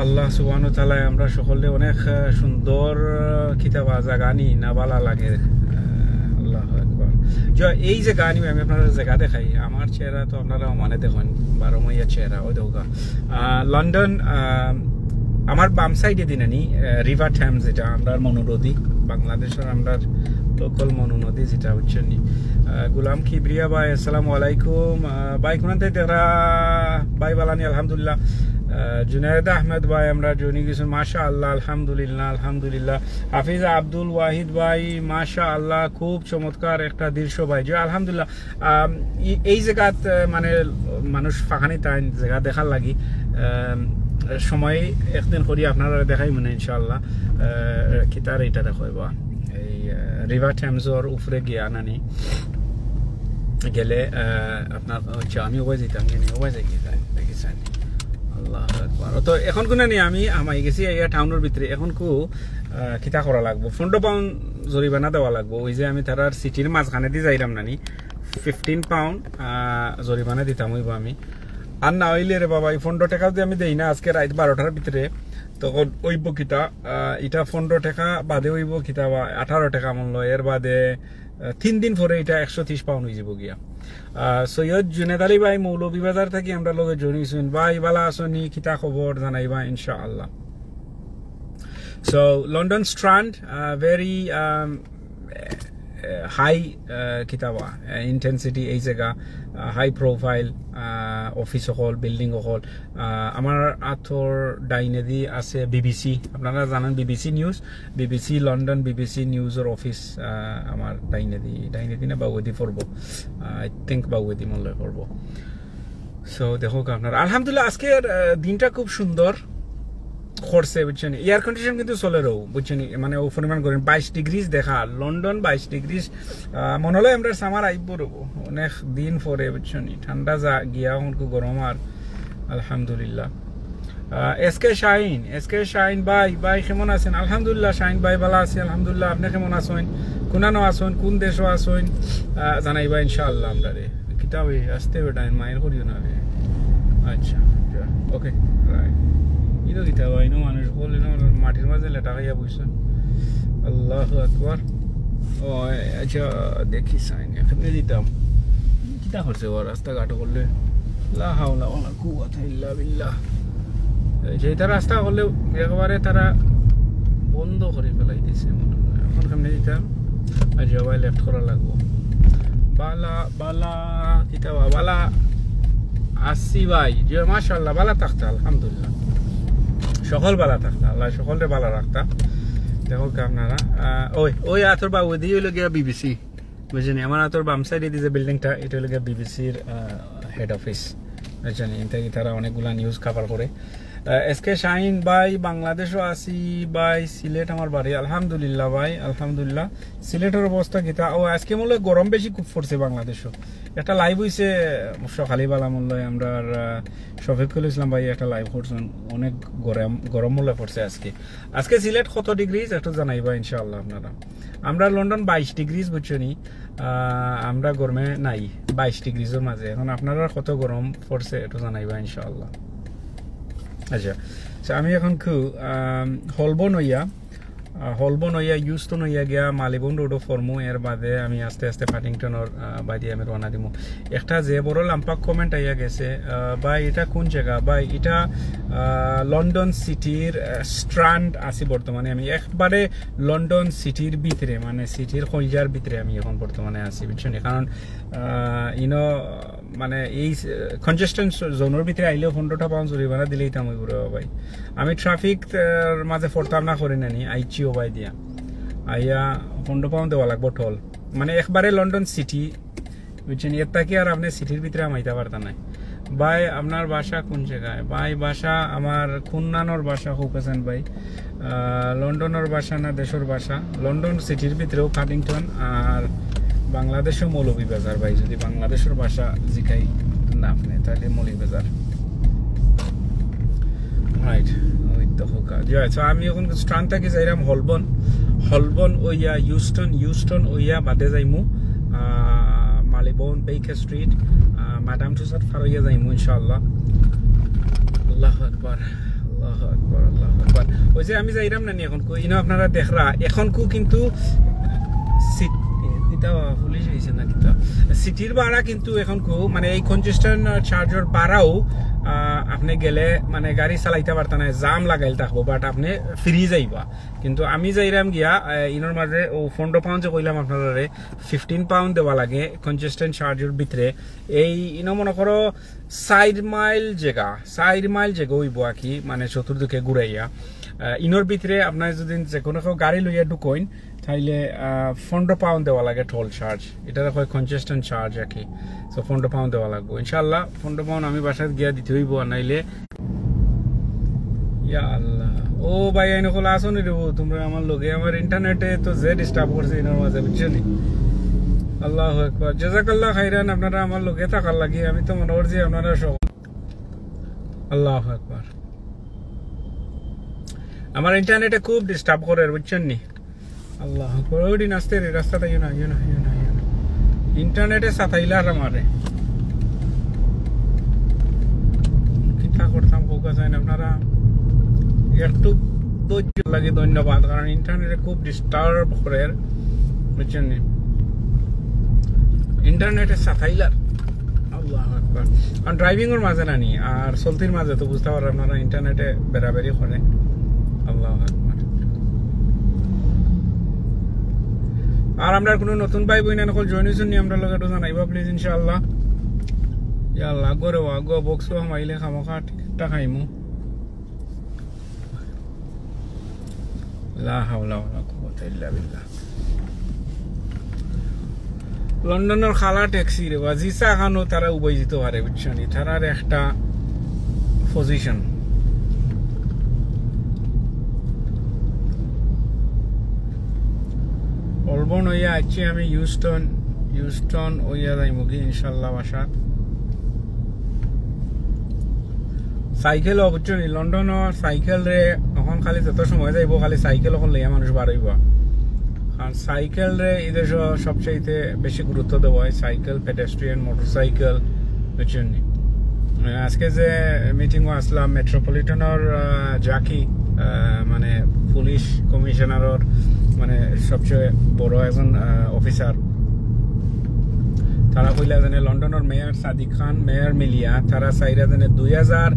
আল্লাহ সুবহানাহু ওয়া তাআলায় আমরা সকলরে অনেক, আহ, সুন্দর, আহ, কিতাবা জাগানি না বালা লাগে। আহ, আল্লাহু আকবার। য-, এই যে গানি আমি আপনারারে জাগা দেখাই, আমার চেহারা তো আপনারা মানে দেখইন, বারো মাইয়া চেহারা, ওই দেখো। আহ, লন্ডন, আহ, আমার বাম সাইডে দিনানি, আহ, রিভার থ্যামস, যেটা আমরার মনোনদী, বাংলাদেশর আমরার লোকাল মনোনদী যেটা, বুঝছইন নি। আহ, গুলাম কিবরিয়া ভাই, আসসালামু আলাইকুম। আহ, ভাই, কোনান থাকি দেখরা? ভাই, বালানি, আলহামদুলিল্লাহ। আহ, জুনায়েদ আহমেদ ভাই, আমরা জয়েন গেছইন, মাশাআল্লাহ, আলহামদুলিল্লাহ, আলহামদুলিল্লাহ। হাফিজ আব্দুল ওয়াহিদ ভাই, মাশাআল্লাহ, খুব চমৎকার একটা দৃশ্য ভাই। জি, আলহামদুলিল্লাহ। আম, ই-, এই জাগাত, আহ, মানে, মানুষ ফাঁকানি তাইন জাগা দেখার লাগি, আম, সময় একদিন করি আপনারারে দেখাইমু নে ইনশাআল্লাহ। আহ, কিতার এটা দেখো এবার, এই, আহ, রিভার থ্যামসর উপরে গিয়া নানি গেলে, আহ, আপনার, আচ্ছা, আমি ওবায় যাইতাম, কেনে ওবায় যাই কি তাই, দেখি চাই। আল্লাহু আকবার। তো এখন কোনানি আমি হামাই গেছি এই টাউনর ভিতরে, এখন কু, আহ, কিতা করা লাগবো? পনেরো পাউন্ড জরিমানা দেওয়া লাগবো। ওই যে আমি তারার সিটির মাঝখানেদি যাইরাম নানি, ফিফটিন পাউন্ড, আহ, জরিমানা দিতাম অইবো আমি। আর না অইলে রে বাবা, এই পনেরো টেকা যদি আমি দেই না আজকে রাইত বারোটার ভিতরে, তখন অইবো কিতা, আহ, ইটা পনেরো টেকা বাদে অইবো কিতা বা আঠারো টেকা মূল্য, এর বাদে, আহ, তিন দিন পরে ইটা একশো তিরিশ পাউন্ড অইযিবো গিয়া। আহ, সৈয়দ জুনেদ আলী ভাই মৌলভীবাজার থাকি আমরার লগে জয়েন অইছইন। ভাই, বালা আছইন নি? কিতা খবর জানাইবা ইনশাআল্লাহ। So, London Strand, uh, very, um, uh, high, uh, কিতাবা, uh, intensity এই জাগা, uh, high profile, uh, office অকল, বিল্ডিং অকল। Uh, আমার আতর ডাইনেদি আছে বিবিসি, আপনারা জানইন BBC news, BBC London, BBC নিউজর অফিস, uh, আমার ডাইনেদি, ডাইনেদি না বাউয়েদি পড়বো, uh, I think বাউয়েদি মনে হয় পড়বো। So, দেখো আপনারা, আলহামদুলিল্লাহ, আজকের, আহ, দিনটা খুব সুন্দর করছে, বুঝছইন নি? এয়ার কন্ডিশন কিন্তু চলেরও, বুঝছইন নি? মানে, ও পরিমাণ করেন, বাইশ ডিগ্রিজ দেখা, লন্ডন বাইশ ডিগ্রিজ। আহ, মনে হয় আমরা সামার আইব রব, অনেক দিন পরে, বুঝছইন নি? ঠান্ডা যা গিয়া, এখন খুব গরম আর, আলহামদুলিল্লাহ। আহ, S K Shahin, S K Shahin ভাই, ভাই কেমন আছেন? আলহামদুলিল্লাহ শাহিন ভাই, বালা আছি, আলহামদুলিল্লাহ। আপনি কেমন আছেন? কোনানো আছেন? কোন দেশো আছেন? আহ, জানাইবা ইনশাআল্লাহ আমরারে। কিতা ভাই, আস্তে বেটা, মাইর করিও না রে। আচ্ছা, ওকে, রাইট। ইনো কিতা ভাই, ইনো মানুষ বলে না, মাটির মাঝে লেটা খাইয়া বইছেন। আল্লাহু আকবার। ও, আচ্ছা, দেখি সাইন, এখানে দিতাম। কিতা করছে ও রাস্তাঘাট করলে? লা হাওলা ওয়ালা কুওয়াতা ইল্লা বিল্লাহ। এই যে এটা রাস্তা করলে একেবারে তারা বন্ধ করি ফালাই দিছে। এখন কেমনে দিতাম? আজ ভাই লেফট করা লাগবো। বালা, বালা, কিতা বা, বালা আছি ভাই। জি, মাশাআল্লাহ, বালা থাকতা, আলহামদুলিল্লাহ। সকল বালা থাকতা, আল্লাহ সকলরে বালা রাখতা। দেখো কি আপনারা, আহ, ওই, ওই আতর বাবু, এদি অইলো গিয়া বিবিসি। বুঝছইন নি? আমার আতর বাম সাইডে দি যে বিল্ডিংটা, এটা অইলো গিয়া বিবিসির, আহ, হেড অফিস। বুঝছইন নি? এখান থাকি তারা অনেকগুলা নিউজ কভার করে। এস কে শাহিন ভাই, বাংলাদেশো আছি ভাই, সিলেট আমার বাড়ি। আলহামদুলিল্লাহ ভাই, আলহামদুলিল্লাহ। সিলেটর অবস্থা কিতা? ও, আজকে মনে হয় গরম বেশি খুব পড়ছে বাংলাদেশো। একটা লাইভ হইছে সকালে বালা মনে হয়, আমরা আর, আহ, শফিকুল ইসলাম ভাই একটা লাইভ করছেন, অনেক গরম, গরম মনে হয় পড়ছে আজকে। আজকে সিলেট কত ডিগ্রি একটু জানাইবা ইনশাআল্লাহ আপনারা। আমরা লন্ডন বাইশ ডিগ্রিজ, বুঝছো নি? আহ, আমরা গরমে নাই, বাইশ ডিগ্রিজর মাঝে। এখন আপনারা কত গরম পড়ছে একটু জানাইবা ইনশাআল্লাহ। আচ্ছা, তো আমি এখন কু, আম, হলবন হইয়া, আহ, হলবন হইয়া, ইউস্টন হইয়া গিয়া মালিবন রোডও ফরমু। এর বাদে আমি আস্তে আস্তে পাটিংটনর, আহ, বায়দি আমি রওনা দিমু। একটা যে বড় লাম্পা কমেন্ট আইয়া গেছে, আহ, ভাই, এটা কোন জায়গা? ভাই, এটা, আহ, লন্ডন সিটির, আহ, স্ট্র্যান্ড আছি বর্তমানে। আমি একবারে লন্ডন সিটির ভিতরে, মানে সিটির কইলজার ভিতরে আমি এখন বর্তমানে আছি, বুঝছো নি? কারণ, আহ, ইনো, মানে এই কনজেশন জোনর ভিতরে আইলেও পনেরোটা পাউন্ড জরিমানা দিলেই তাম অইবো রে ভাই। আমি ট্রাফিক, আহ, মাঝে পড়তাম না করি নানি, আইছি ও ভাই দিয়া। আইয়া পনেরো পাউন্ড দেওয়া লাগবো টোল। মানে একবারে লন্ডন সিটি, বুঝছেন? এর থাকি আর আপনি সিটির ভিতরে হামাইতা পারতা নাই। ভাই, আপনার বাসা কোন জায়গায়? ভাই, বাসা আমার খুন্নানোর বাসা, খুব আছেন ভাই। আহ, লন্ডনের বাসা না দেশের বাসা? লন্ডন সিটির ভিতরেও পাডিংটন, আর বাংলাদেশও মৌলভীবাজার ভাই। যদি বাংলাদেশের বাসা জিকাই না আপনি, তাহলে মৌলভীবাজার। রাইট, ওই তো হোকা। জি, আচ্ছা, আমি এখন স্ট্র্যান্ড থাকি যাইরাম হলবন, হলবন ওইয়া ইউস্টন, ইউস্টন ওইয়া বাদে যাইমু, আহ, মালিবন, বেকার স্ট্রিট, আহ, ম্যাডাম টুসাদ ফার হইয়া যাইমু ইনশাআল্লাহ। আল্লাহু আকবার, আল্লাহু আকবার, আল্লাহু আকবার। ওই যে আমি যাইরাম নানি এখন কু, ইনো আপনারা দেখরা, এখন কু কিন্তু সিট-, কিতা পুলিশ আইছে না কিতা? সিটির ভাড়া কিন্তু এখন কু, মানে এই কনজেশন চার্জর ভাড়াও, আহ, আপনি গেলে মানে গাড়ি চালাইতা পারতা না, জাম লাগাইল থাকবো, বাট আপনি ফিরি যাইবা। কিন্তু আমি যাইরাম গিয়া, আহ, ইনোর মাঝে ও পনেরো পাউন্ড যে কইলাম আপনারারে, ফিফটিন পাউন্ড দেওয়া লাগে কনজেশন চার্জর ভিতরে। এই ইনো মনে করো চাইর মাইল জাগা, চাইর মাইল জাগা হইব আর কি, মানে চতুর্দিকে ঘুরাইয়া। আহ, ইনোর ভিতরে আপনার যদি যে কোনো কেউ গাড়ি লইয়া ঢুকইন, তাইলে, আহ, পনেরো পাউন্ড দেওয়া লাগে টোল চার্জ। এটারে কয় কনজেশন চার্জ আর কি। So পনেরো পাউন্ড দেওয়া লাগবো ইনশাআল্লাহ। পনেরো পাউন্ড আমি বাসায় গিয়া দিতে হইব, আর নাইলে ইয়া আল্লাহ। ও ভাই, আইন হকল আসো নি রে বউ, তোমরা আমার লগে? আমার ইন্টারনেটে তো যে ডিস্টার্ব করছে ইনোর মাঝে, বুঝছো নি? আল্লাহু আকবার। জাযাকাল্লাহ খাইরান, আপনারা আমার লগে থাকার লাগি। আমি তো মনে করছি আপনারা সব। আল্লাহু আকবার। আমার ইন্টারনেটে খুব ডিস্টার্ব করে, বুঝছেন নি? আল্লাহু আকবার। ওই দিন আসতে রে, রাস্তাটা ইয়ে না, ইয়ে না, ইয়ে না, ইয়ে না। ইন্টারনেটে সাতাইলার আমারে। কিতা করতাম, কউক্কা চাইন আপনারা। একটু ধৈর্য লাগে, ধন্যবাদ, কারণ ইন্টারনেটে খুব ডিস্টার্ব করে, বুঝছেন নি? ইন্টারনেটে সাতাইলার। আল্লাহু আকবার। কারণ ড্রাইভিং এর মাঝে নানি, আর চলতির মাঝে তো বুঝতে পারলাম আপনারা, ইন্টারনেটে বেড়াবেড়ি করে। আল্লাহু আকবার। আর আমরার কোনো নতুন ভাই বইন অকল জয়েন হইছইন নি, আমরার লগে একটু জানাইবা প্লিজ ইনশাআল্লাহ। ইয়া আল্লাহ, ঘরে ওয়া গো বক্স হামাইলে খামোখা টিকিটটা খাইমু। লা হাওলা ওয়ালা কুওয়াতা ইল্লা বিল্লাহ। লন্ডনর খালা ট্যাক্সি রে বা, জিসা খানো তারা উবাই দিতে পারে, বুঝছো নি? তারার একটা পজিশন। হলবন হইয়া আইছি আমি হিউস্টন, হিউস্টন হইয়া যাইমুগি ইনশাআল্লাহ বাসাত। সাইকেল, বুঝছো নি, লন্ডনর সাইকেল রে, এখন খালি যত সময় যাইবো, খালি সাইকেল এখন লইয়া মানুষ বার হইবা। কারণ সাইকেল রে এই দেশো সবচাইতে বেশি গুরুত্ব দেওয়া হয়, সাইকেল, পেডেস্ট্রিয়ান, মোটরসাইকেল, বুঝছো নি? আহ, আজকে যে মিটিংও আসলাম, মেট্রোপলিটনর, আহ, জাকি, আহ, মানে পুলিশ কমিশনারর, মানে সবচেয়ে বড় একজন, আহ, অফিসার, তারা কইলা যেন লন্ডনর মেয়র সাদিক খান, মেয়র মিলিয়া, তারা চাইরা যেন দুই হাজার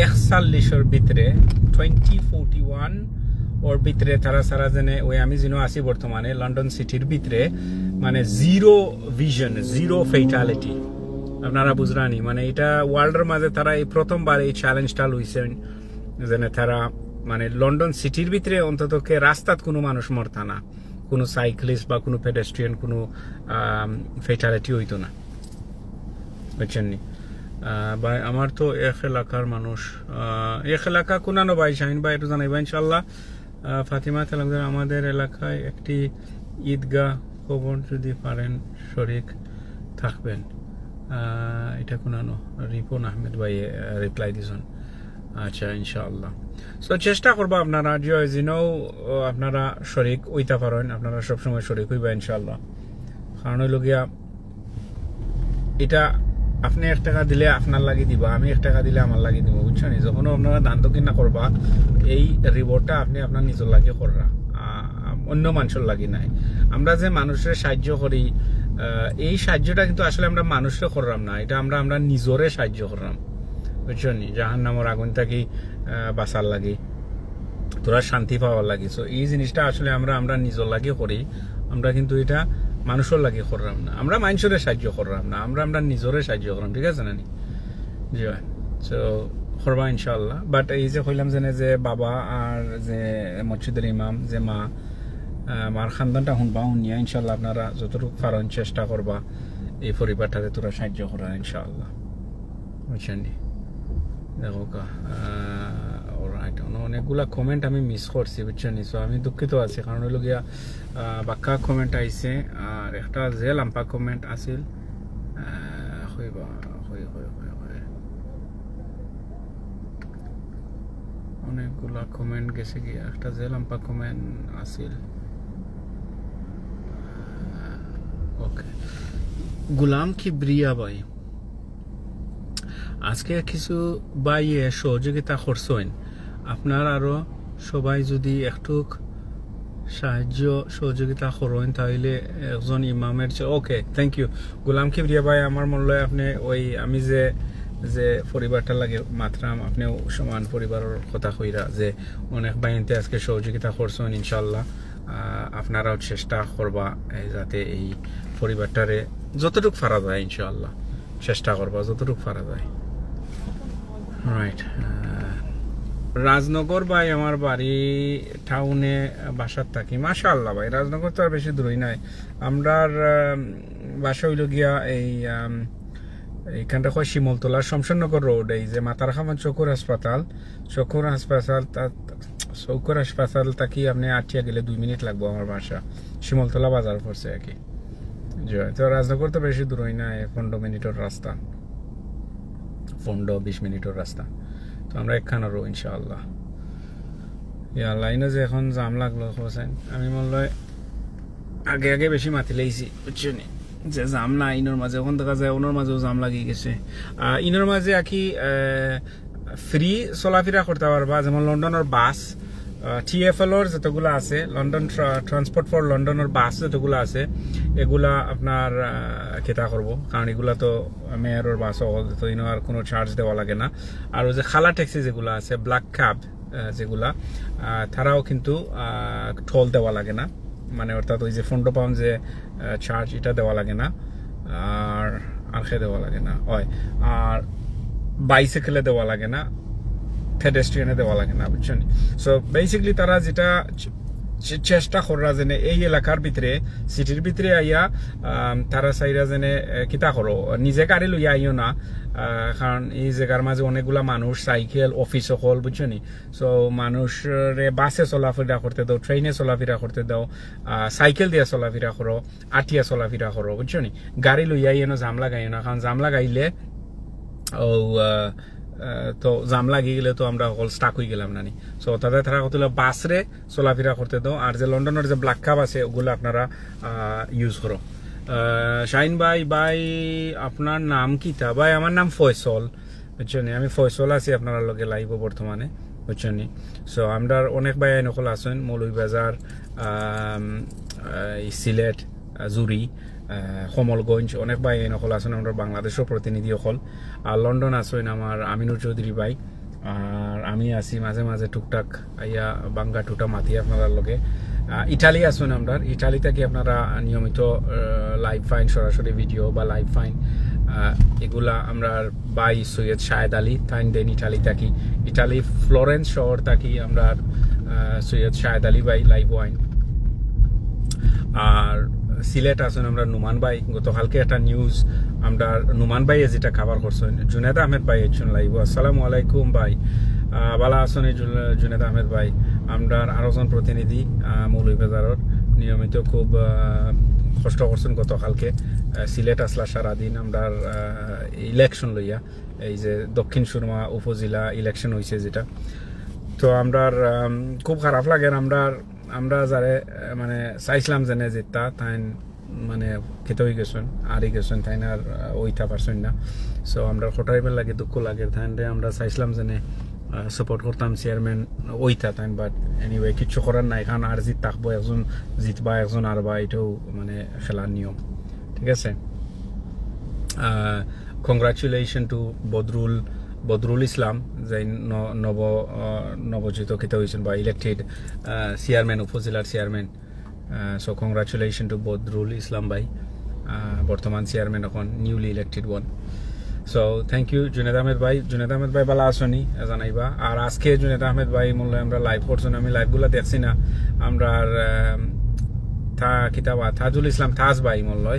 একচল্লিশর ভিতরে, টোয়েন্টি ফোর্টি ওয়ান ওর ভিতরে তারা সারা যেন ওই আমি যেন আছি বর্তমানে লন্ডন সিটির ভিতরে, মানে জিরো ভিশন, জিরো ফেটালিটি। আপনারা বুঝরানি, মানে এটা ওয়ার্ল্ডের মাঝে তারা এই প্রথমবার এই চ্যালেঞ্জটা লইছেন, যেন তারা মানে লন্ডন সিটির ভিতরে অন্তত কে রাস্তাত কোনো মানুষ মরতা না, কোনো সাইক্লিস্ট বা কোনো পেডেস্ট্রিয়ান কোনো, আম, ফেটালিটি হইতো না, বুঝছেন নি? আহ, ভাই, আমার তো এক এলাকার মানুষ। আহ, এক এলাকা কুনানো ভাই, শাহিন ভাই, একটু জানাইবা ইনশাআল্লাহ। আহ, ফাতিমা তালুকদার, আমাদের এলাকায় একটি ঈদগাহ কবর যদি পারেন শরিক থাকবেন। আহ, এটা কুনানো? রিপন আহমেদ ভাই, আহ, রিপ্লাই দিছইন। আচ্ছা, ইনশাআল্লাহ। So, চেষ্টা করবা আপনারা, যে, you know, আপনারা শরিক অইতা পারইন, আপনারা সবসময় শরিক অইবা ইনশাআল্লাহ। কারণ অইলো গিয়া, এটা আপনে এক টেকা দিলে আপনার লাগি দিবা, আমি এক টেকা দিলে আমার লাগি দিমু, বুঝছইন নি? যখন আপনারা দান দক্ষিণা করবা, এই রিওয়ার্ডটা আপনে আপনার নিজর লাগি কররা, আহ, অন্য মানষর লাগি নায়। আমরা যে মানষরে সাহায্য করি, আহ, এই সাহায্যটা কিন্তু আসলে আমরা মানষরে কররাম না, এটা আমরা, আমরা নিজরে সাহায্য কররাম, বুঝছইন নি? জাহান্নামর আগুন থাকি, আহ, বাঁচার লাগি, থুড়া শান্তি পাওয়ার লাগি। So, এই জিনিসটা আসলে আমরা, আমরা নিজর লাগি করি, আমরা কিন্তু এটা মানষর লাগি কররাম না, আমরা মানষরে সাহায্য কররাম না, আমরা, আমরা নিজরে সাহায্য কররাম, ঠিক আছে না নি? জি ভাই, so, করবা ইনশাআল্লাহ। But এই যে কইলাম যে, যে বাবা আর যে মসজিদের ইমাম, যে মা, আহ, মার খান্দানটা হুনবা, হুনিয়া ইনশাআল্লাহ আপনারা যতটুকু পারইন চেষ্টা করবা এই পরিবারটারে থুড়া সাহায্য করার ইনশাআল্লাহ, বুঝছইন নি? দেখো কা, আহ, alright, অন-, অনেকগুলা comment আমি miss করছি, বুঝছইন নি? So, আমি দুঃখিত আছি, কারণ অইলো গিয়া, আহ, বাক্কা comment আইছে, আর একটা যে লাম্বা comment আছিল, আহ, কই বা, কই, কই, কই, কই। অনেকগুলা comment গেছে গিয়া, একটা যে লাম্বা comment আছিল। OK। গোলাম কিবরিয়া ভাই, আজকে কিছু ভাইয়ে সহযোগিতা করছইন, আপনারা আরো সবাই যদি একটুক সাহায্য সহযোগিতা করইন, তাইলে একজন ইমামের চে-, OK, thank you। গোলাম কিবরিয়া ভাই, আমার মনে হয় আপনে ওই আমি যে, যে পরিবারটার লাগি মাতরাম, আপনেও সমান পরিবারর কথা কইরা যে অনেক ভাইয়াইন্তে আজকে সহযোগিতা করছইন, ইনশাআল্লাহ, আহ, আপনারাও চেষ্টা করবা, এ, যাতে এই পরিবারটারে যতটুক পারা যায়, ইনশাআল্লাহ, চেষ্টা করবা যতটুক পারা যায়। Right। আহ, রাজনগর ভাই, আমার বাড়ি টাউনে, বাসার থাকি। মাশাআল্লাহ ভাই, রাজনগর তো আর বেশি দূরই নায়। আমরার, আম, বাসা অইলো গিয়া এই, আম, এইখানটা কয় শিমলতলা, শমশেরনগর রোড, এই যে মাথার খামান চকুর হাসপাতাল, চকুর হাসপাতাল, তা-, চকুর হাসপাতাল থাকি আপনে আটিয়া গেলে দুই মিনিট লাগবো আমার বাসা। শিমলতলা বাজার পড়ছে আর কি। জি, তো রাজনগর তো বেশি দূরই নায়, পনেরো মিনিটর রাস্তা, পনেরো বিশ মিনিটর রাস্তা। তো আমরা একখান আরো ইনশাআল্লাহ। ইয়া, লাইনো যে এখন জাম লাগলো, হোসেন, আমি মনে হয় আগে আগে বেশি মাতিলাইছি, বুঝছো নি? যে জাম না, ইনোর মাঝে, অখন দেখা যায় অনোর মাঝেও জাম লাগি গেছে। আহ, ইনোর মাঝে আর কি, আহ, ফ্রি চলাফেরা করতা পারবা, যেমন লন্ডনর বাস, আহ, টিএফএল অর যতগুলা আছে, লন্ডন ট্রা-, ট্রান্সপোর্ট ফর লন্ডনর বাস যতগুলা আছে, এগুলা আপনার, আহ, কিতা করবো, কারণ এগুলা তো মেয়রর বাস, তো ইনো আর কোনো চার্জ দেওয়া লাগে না। আর ওই যে খালা ট্যাক্সি যেগুলা আছে, ব্ল্যাক ক্যাব, আহ, যেগুলা, আহ, তারাও কিন্তু, আহ, টোল দেওয়া লাগে না, মানে অর্থাৎ ওই যে পনেরো পাউন্ড যে, আহ, চার্জ, এটা দেওয়া লাগে না, আর, আর খে দেওয়া লাগে না, হয়, আর বাইসাইকেলে দেওয়া লাগে না, পেডেস্ট্রিয়ানে দেওয়া লাগে না, বুঝছো নি? So basically তারা যেটা চে-, চে-, চেষ্টা কররা যেন এই এলাকার ভিতরে, সিটির ভিতরে আইয়া, আম, তারা চাইরা যেন, এ, কিতা করো, নিজে গাড়ি লইয়া আইও না, আহ, কারণ এই জায়গার মাঝে অনেকগুলা মানুষ, সাইকেল, অফিস সকল, বুঝছো নি? So মানুষরে বাসে চলাফেরা করতে দাও, ট্রেনে চলাফেরা করতে দাও, আহ, সাইকেল দিয়া চলাফেরা করো, আটিয়া চলাফেরা করো, বুঝছো নি? গাড়ি লইয়া আইয়া জাম লাগাইও না, কারণ জাম লাগাইলে ও, আহ, আহ, তো জাম লাগি গেলে তো আমরা সকল স্টাক হয়ে গেলাম না নি। So তাদের তারা কতগুলো বাসরে চলাফেরা করতে দাও, আর যে লন্ডনের যে ব্ল্যাক ক্যাব আছে ওগুলো আপনারা, আহ, ইউজ করো। আহ, শাহিন ভাই, ভাই আপনার নাম কিতা? ভাই আমার নাম ফয়সল, বুঝছো নি? আমি ফয়সল আছি আপনার লগে লাইভও বর্তমানে, বুঝছো নি? So আমরার অনেক ভাই আইন সকল আছেন, মৌলভীবাজার, আম, আহ, এই সিলেট, আহ, জুড়ি, আহ, কমলগঞ্জ, অনেক ভাই আইন সকল আছেন, আমরার বাংলাদেশও প্রতিনিধি সকল। আর লন্ডন আছেন আমার আমিনুর চৌধুরী ভাই, আর আমি আছি মাঝে মাঝে টুকটাক আইয়া বাঙ্গা টুটা মাতি আপনার লগে। আহ, ইটালি আছেন আমরার, ইটালি থাকি আপনারা নিয়মিত, আহ, লাইভ পাইন, সরাসরি ভিডিও বা লাইভ পাইন, আহ, এগুলা আমরার ভাই সৈয়দ শাহেদ আলী, তাইন দেন ইটালি থাকি, ইটালি ফ্লোরেন্স শহর থাকি আমরার, আহ, সৈয়দ শাহেদ আলী ভাই লাইভ আইন। আর সিলেট আছইন আমরার নুমান ভাই। গতকালকে একটা নিউজ আমরার নুমান ভাইয়ে যেটা কভার করছইন, জুনেদ আহমেদ ভাই আছইন লাইভো। আসসালামু আলাইকুম ভাই, আহ, ভালা আছইন নি জু-, জুনেদ আহমেদ ভাই? আমরার আরো জন প্রতিনিধি, আহ, মৌলভীবাজারর নিয়মিত খুব, আহ, কষ্ট করছইন গতকালকে। আহ, সিলেট আছলা সারাদিন আমরার, আহ, ইলেকশন লইয়া, এই যে দক্ষিণ সুরমা উপজেলা ইলেকশন অইছে যেটা, তো আমরার, আম, খুব খারাপ লাগের। আমরার, আমরা যারে, আহ, মানে চাইছলাম যেনে জিততা, তাইন মানে কিতা অই গেছইন, হারি গেছইন, তাইন আর, আহ, অইতা পারছইন না। So আমরার কটারিবার লাগি দুঃখ লাগের, তাইনরে আমরা চাইছলাম যেনে, আহ, সাপোর্ট করতাম চেয়ারম্যান অইতা তাইন, but anyway কিচ্ছু করার নাই, কারণ হার জিত থাকবো, একজন জিতবা একজন হারবা, এটাও মানে খেলার নিয়ম, ঠিক আছে? Congratulation to বদরুল, বদরুল ইসলাম, যে ন-, নব, আহ, নবজিত কিতা অইছইন বা ইলেক্টেড চেয়ারম্যান, উপজেলার chairman. So congratulation to Badrul Islam ভাই, আহ, বর্তমান চেয়ারম্যান, এখন newly elected one. So thank you Juned Ahmed ভাই। জুনেদ আহমেদ ভাই ভালা আছইন নি, জানাইবা। আর আজকে জুনেদ আহমেদ ভাই মূল্য আমরা লাইভ করছইন, আমি লাইভগুলা দেখছি না। আমরার, আহ, তা কিতা বা তাজুল ইসলাম তাজ ভাই মূল্য, আহ,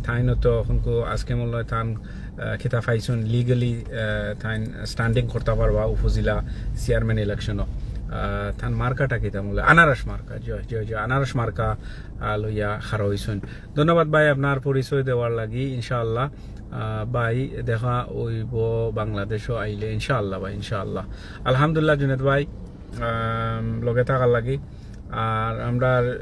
তাইনও তো এখনকু আজকে মূল্য তান, আহ, কিতা পাইছইন লিগালি, আহ, তাইন স্ট্যান্ডিং করতা পারবা উপজেলা চেয়ারম্যান ইলেকশনও। আহ, তান মার্কাটা কিতা মূল্য? আনারস মার্কা, জি অয়, জি অয়, জি অয়, আনারস মার্কা, আহ, লইয়া খাড়া অইছইন। ধন্যবাদ ভাই আপনার পরিচয় দেওয়ার লাগি। ইনশাআল্লাহ, আহ, ভাই দেখা অইবো বাংলাদেশও আইলে ইনশাআল্লাহ ভাই, ইনশাআল্লাহ। আলহামদুলিল্লাহ জুনেদ ভাই, আম, লগে থাকার লাগি। আর আমরার, আহ,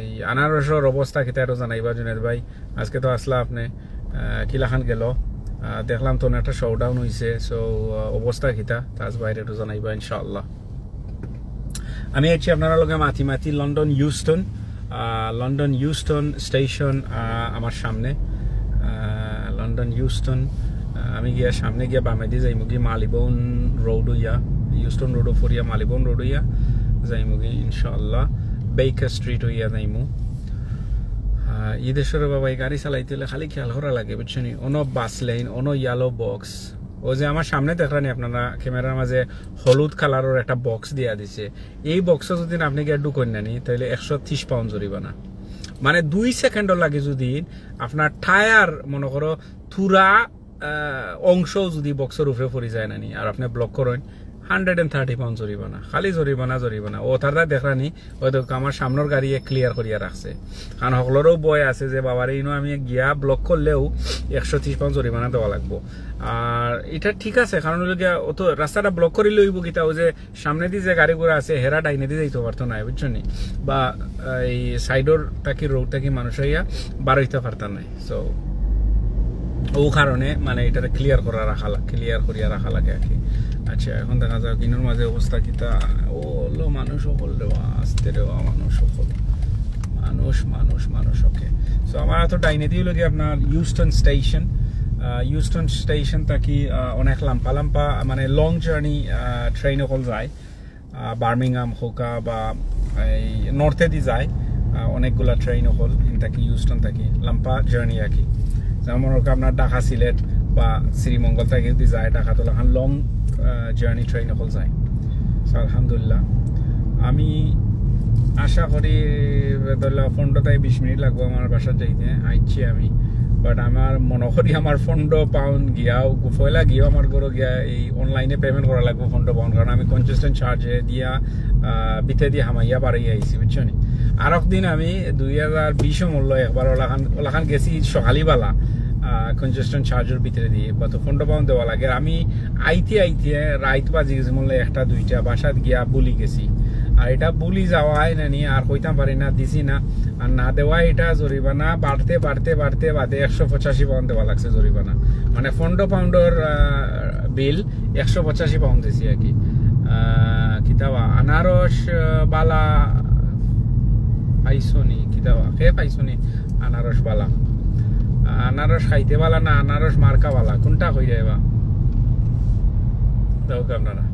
এই আনারসর অবস্থা কিতা একটু জানাইবা জুনেদ ভাই? আজকে তো আছলা আপনে, আহ, কিলাখান গেল? আহ, দেখলাম তো অনেকটা শোডাউন অইছে, so, আহ, অবস্থা কিতা? তাজ ভাইরে একটু জানাইবা ইনশাআল্লাহ। আমি আছি আপনারার লগে মাতি মাতি লন্ডন ইউস্টন, আহ, লন্ডন ইউস্টন স্টেশন, আহ, আমার সামনে, আহ, লন্ডন ইউস্টন। আহ, আমি গিয়া সামনে গিয়া বামেদি যাইমুগি মালিবন রোড অইয়া, ইউস্টন রোড অফ অইয়া মালিবন রোড অইয়া যাইমুগি ইনশাআল্লাহ, বেকার স্ট্রিট অইয়া যাইমু। আহ, ই দেশর বাবা, এই গাড়ি চালাইতে অইলে খালি খেয়াল করা লাগে, বুঝছো নি? অনো বাস লেন, অনো ইয়েলো বক্স। ও যে আমার সামনে দেখরা নি আপনারা ক্যামেরার মাঝে হলুদ কালারর একটা বক্স দিয়া দিছে, এই বক্সো যদি আপনে গিয়া ঢুকইন না নি, তাইলে একশো তিরিশ পাউন্ড জরিমানা। মানে দুই সেকেন্ডর লাগি যদি আপনার টায়ার, মনে করো, থুরা, আহ, অংশ যদি বক্সর উপরে পড়ি যায় না নি, আর আপনে ব্লক করইন, হান্ড্রেড এন্ড থার্টি পাউন্ড জরিমানা, খালি জরিমানা, জরিমানা। ও তারা দেখরা নি, ওই দেখো আমার সামনর গাড়িয়ে ক্লিয়ার করিয়া রাখছে, কারণ হকলরও ভয় আছে যে বাবারে ইনো আমি গিয়া ব্লক করলেও একশো তিরিশ পাউন্ড জরিমানা দেওয়া লাগবো। আর এটা ঠিক আছে, কারণ অইলো গিয়া ও তো রাস্তাটা ব্লক করিলে অইবো কিতা, ও যে সামনেদি যে গাড়ি ঘোড়া আছে, হেরা ডাইনেদি যাইতো পারতো না, বুঝছো নি? বা এই সাইডর থাকি, রোড থাকি মানুষ অইয়া বার অইতা পারতা নায়। So ও কারণে মানে এটারে ক্লিয়ার করা রাখা লা-, ক্লিয়ার করিয়া রাখা লাগে আর কি। আচ্ছা, এখন দেখা যাক ইনোর মাঝে অবস্থা কিতা। ও হলো মানুষ হকল রে বা, আস্তে রে বা, মানুষ হকল। মানুষ, মানুষ, মানুষ, ওকে। So আমার তো ডাইনেদি অইলো গিয়া আপনার ইউস্টন স্টেশন। আহ, ইউস্টন স্টেশন থাকি, আহ, অনেক লাম্বা লাম্বা, মানে, লং জার্নি, আহ, ট্রেন হকল যায়। আহ, বার্মিংহাম হোকা বা এই নর্থেদি যায়, আহ, অনেকগুলা ট্রেন হকল, ইন থাকি ইউস্টন থাকি, লাম্বা জার্নি আর কি। যেমন মনে করো আপনার ঢাকা সিলেট বা শ্রীমঙ্গল থাকি যদি যায়, ঢাকা তো লাখান লং, আহ, জার্নি ট্রেন হকল যায়। So আলহামদুলিল্লাহ, আমি আশা করি ধরলা পনেরো থেকে বিশ মিনিট লাগবো আমার বাসাত যাইতে, আইছি আমি। But আমার মনে করি আমার পনেরো পাউন্ড গিয়াও, পয়লা গিয়াও আমার ঘরো গিয়া এই অনলাইনে পেমেন্ট করা লাগবো পনেরো পাউন্ড, কারণ আমি কনজেশন চার্জে দিয়া, আহ, ভিতরেদি হামাইয়া বারইয়া আইছি, বুঝছো নি? আরক দিন আমি দুই হাজার বিশো মূল্য একবার ওলাখান, ওলাখান গেছি সকালিবালা, আহ, কনজেশন চার্জর ভিতরেদি, বা তো পনেরো পাউন্ড দেওয়া লাগে। আর আমি আইতে আইতে রাইত বাজি গেছে মূল্য একটা দুইটা, বাসাত গিয়া ভুলি গেছি। আর এটা ভুলি যাওয়ায় না নি, আর কইতাম পারি না, দিছি না। আর না দেওয়ায় এটা জরিমানা বাড়তে, বাড়তে, বাড়তে, বাড়তে একশো পঁচাশি পাউন্ড দেওয়া লাগছে জরিমানা। মানে পনেরো পাউন্ডর, আহ, বিল, একশো পঁচাশি পাউন্ড দিছি আর কি। আহ, কিতাবা আনারস, আহ, বালা পাইছো নি? কিতাবা কে পাইছো নি? আনারস বালা, আনারস খাইতে বালা না আনারস মার্কা বালা, কোনটা কইরা এবা? দেখো আপনারা,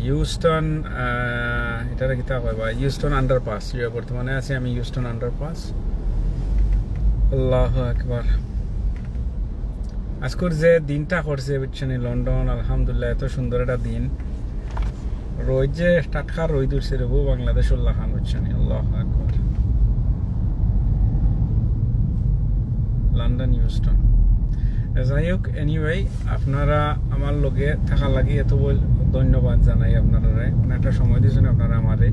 ইউস্টন, আহ, এটারে কিতা কয় বা? Euston underpass. ইয়ে, বর্তমানে আছি আমি ইউস্টন আন্ডারপাস। আল্লাহু আকবার। আজকুর যে দিনটা করছে, বুঝছো নি, লন্ডন, আলহামদুলিল্লাহ, এত সুন্দর একটা দিন। রইদ যে টাটকা রইদ উঠছে রে বউ, বাংলাদেশর লাখান, বুঝছো নি? আল্লাহু আকবার। London, Houston. যাই হোক, এনিওয়ে, আপনারা আমার লগে থাকার লাগি এত বল-, ধন্যবাদ জানাই আপনারারে। মানে, একটা সময় দিয়েছেন আপনারা আমারে।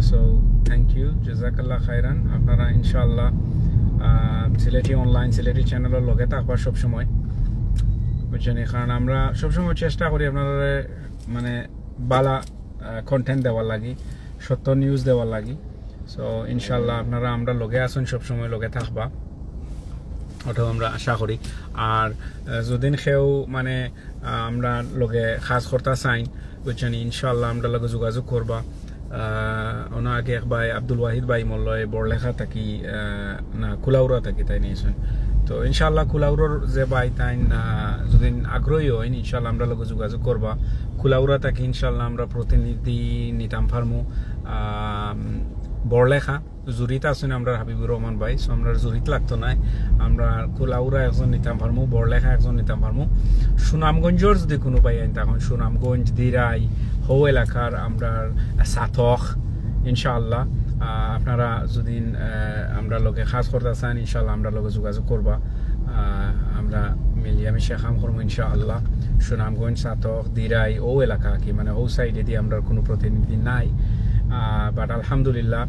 সো, থ্যাংক ইউ, জাজাকাল্লাহ খাইরান। আপনারা ইনশাআল্লাহ, আহ, সিলেটি অনলাইন, সিলেটি চ্যানেলের লগে থাকবা সবসময়, বুঝছেন? কারণ আমরা সবসময় চেষ্টা করি আপনারারে, মানে, বালা কন্টেন্ট দেওয়ার লাগি, সত্য নিউজ দেওয়ার লাগি। সো, ইনশাআল্লাহ, আপনারা আমরা লগে আছেন, সবসময় লগে থাকবা, ওটাও আমরা আশা করি। আর, আহ, যদি কেউ, মানে, আহ, আমরা লগে কাজ করতা চাইন, বুঝছেন, ইনশাআল্লাহ, আমরা লগে যোগাযোগ করবা। আহ, ওনা আগে এক ভাই আব্দুল ওয়াহিদ ভাই মল্লয় বড়লেখা থাকি, আহ, না, কুলাউড়া থাকি তাইন আইছইন। তো ইনশাআল্লাহ, কুলাউড়ার যে ভাই তাইন, আহ, যদি আগ্রহী হইন, ইনশাআল্লাহ, আমরা লগে যোগাযোগ করবা। কুলাউড়া থাকি ইনশাআল্লাহ আমরা প্রতিনিধি নিতাম পারমু, আহ, বড়লেখা। জুরিত আছইন আমরার হাবিবুর রহমান ভাই, সো আমরার জুরিত লাগতো নায়, আমরা কুলাউড়া একজন নিতাম পারমু, বড়লেখা একজন নিতাম পারমু। সুনামগঞ্জর যদি কোনো ভাই আইন, তখন সুনামগঞ্জ, দিরাই, হৌ এলাকার আমরার ছাতক, ইনশাআল্লাহ, আহ, আপনারা যদি, আহ, আমরা লগে কাজ করতা চাইন, ইনশাআল্লাহ আমরা লগে যোগাযোগ করবা। আহ, আমরা মিলিয়া মিশা কাম করমু ইনশাআল্লাহ। সুনামগঞ্জ, ছাতক, দিরাই, ও এলাকা কি, মানে, ও সাইডে দিয়ে আমরার কোনো প্রতিনিধি নাই। আহ, but আলহামদুলিল্লাহ,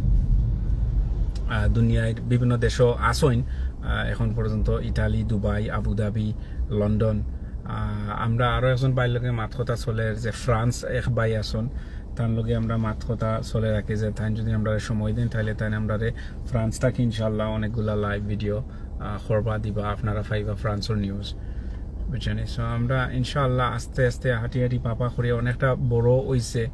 আহ, দুনিয়ার বিভিন্ন দেশও আছইন, আহ, এখন পর্যন্ত ইটালি, দুবাই, আবুধাবি, লন্ডন। আহ, আমরা আরও একজন ভাইর লগে মাত কথা চলের যে ফ্রান্স এক ভাই আছইন, তার লগে আমরা মাত কথা চলে রাখি যে তাইন যদি আমরারে সময় দেন, তাইলে তাইন আমরারে ফ্রান্স থাকি ইনশাআল্লাহ অনেকগুলা লাইভ ভিডিও, আহ, করবা দিবা, আপনারা পাইবা ফ্রান্সর নিউজ, বুঝছেন? সো আমরা ইনশাআল্লাহ আস্তে আস্তে হাঁটি হাঁটি পাপা করি অনেকটা বড় হইছে।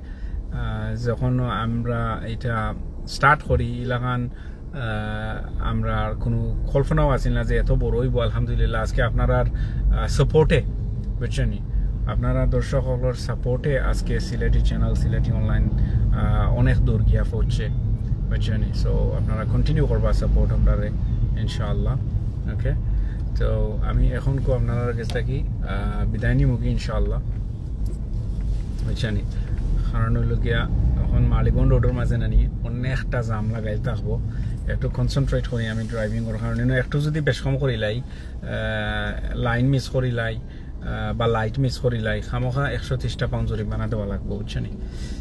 আহ, যখন আমরা এটা স্টার্ট করি, ইলাখান, আহ, আমরা আর কোনো কল্পনাও আছিল না যে এত বড় হইব। আলহামদুলিল্লাহ, আজকে আপনারার, আহ, সাপোর্টে, বুঝছেন নি? আপনারা দর্শক সকলের সাপোর্টে আজকে সিলেটি চ্যানেল, সিলেটি অনলাইন, আহ, অনেক দূর গিয়া পৌঁছে, বুঝছেন নি? সো আপনারা কন্টিনিউ করবা সাপোর্ট আমরারে, ইনশাআল্লাহ। ওকে, তো আমি এখন কো আপনারার কাছ থাকি, আহ, বিদায় নিমুগি ইনশাআল্লাহ, বুঝছেন নি? কারণ হইল গিয়া এখন মালিবন রোডের মাঝে নানি অনেকটা জাম লাগাইল থাকবো, একটু কনসেন্ট্রেট করি আমি ড্রাইভিং করার কারণে, না একটু যদি বেশ কম করিলাই, আহ, লাইন মিস করিলাই, আহ, বা লাইট মিস করিলাই, খামোখা একশো তিরিশটা পাউন্ড জরিমানা দেওয়া লাগবো, বুঝছেন নি?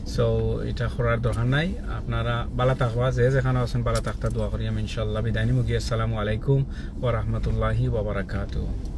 সো এটা করার দরকার নাই। আপনারা বালা থাকবা, যে যেখানে আছেন বালা থাকতা দোয়া করি আমি ইনশাআল্লাহ। বিদায় নিমুগি। আসসালামু আলাইকুম ওয়া রাহমাতুল্লাহি ওয়া বারাকাতুহু।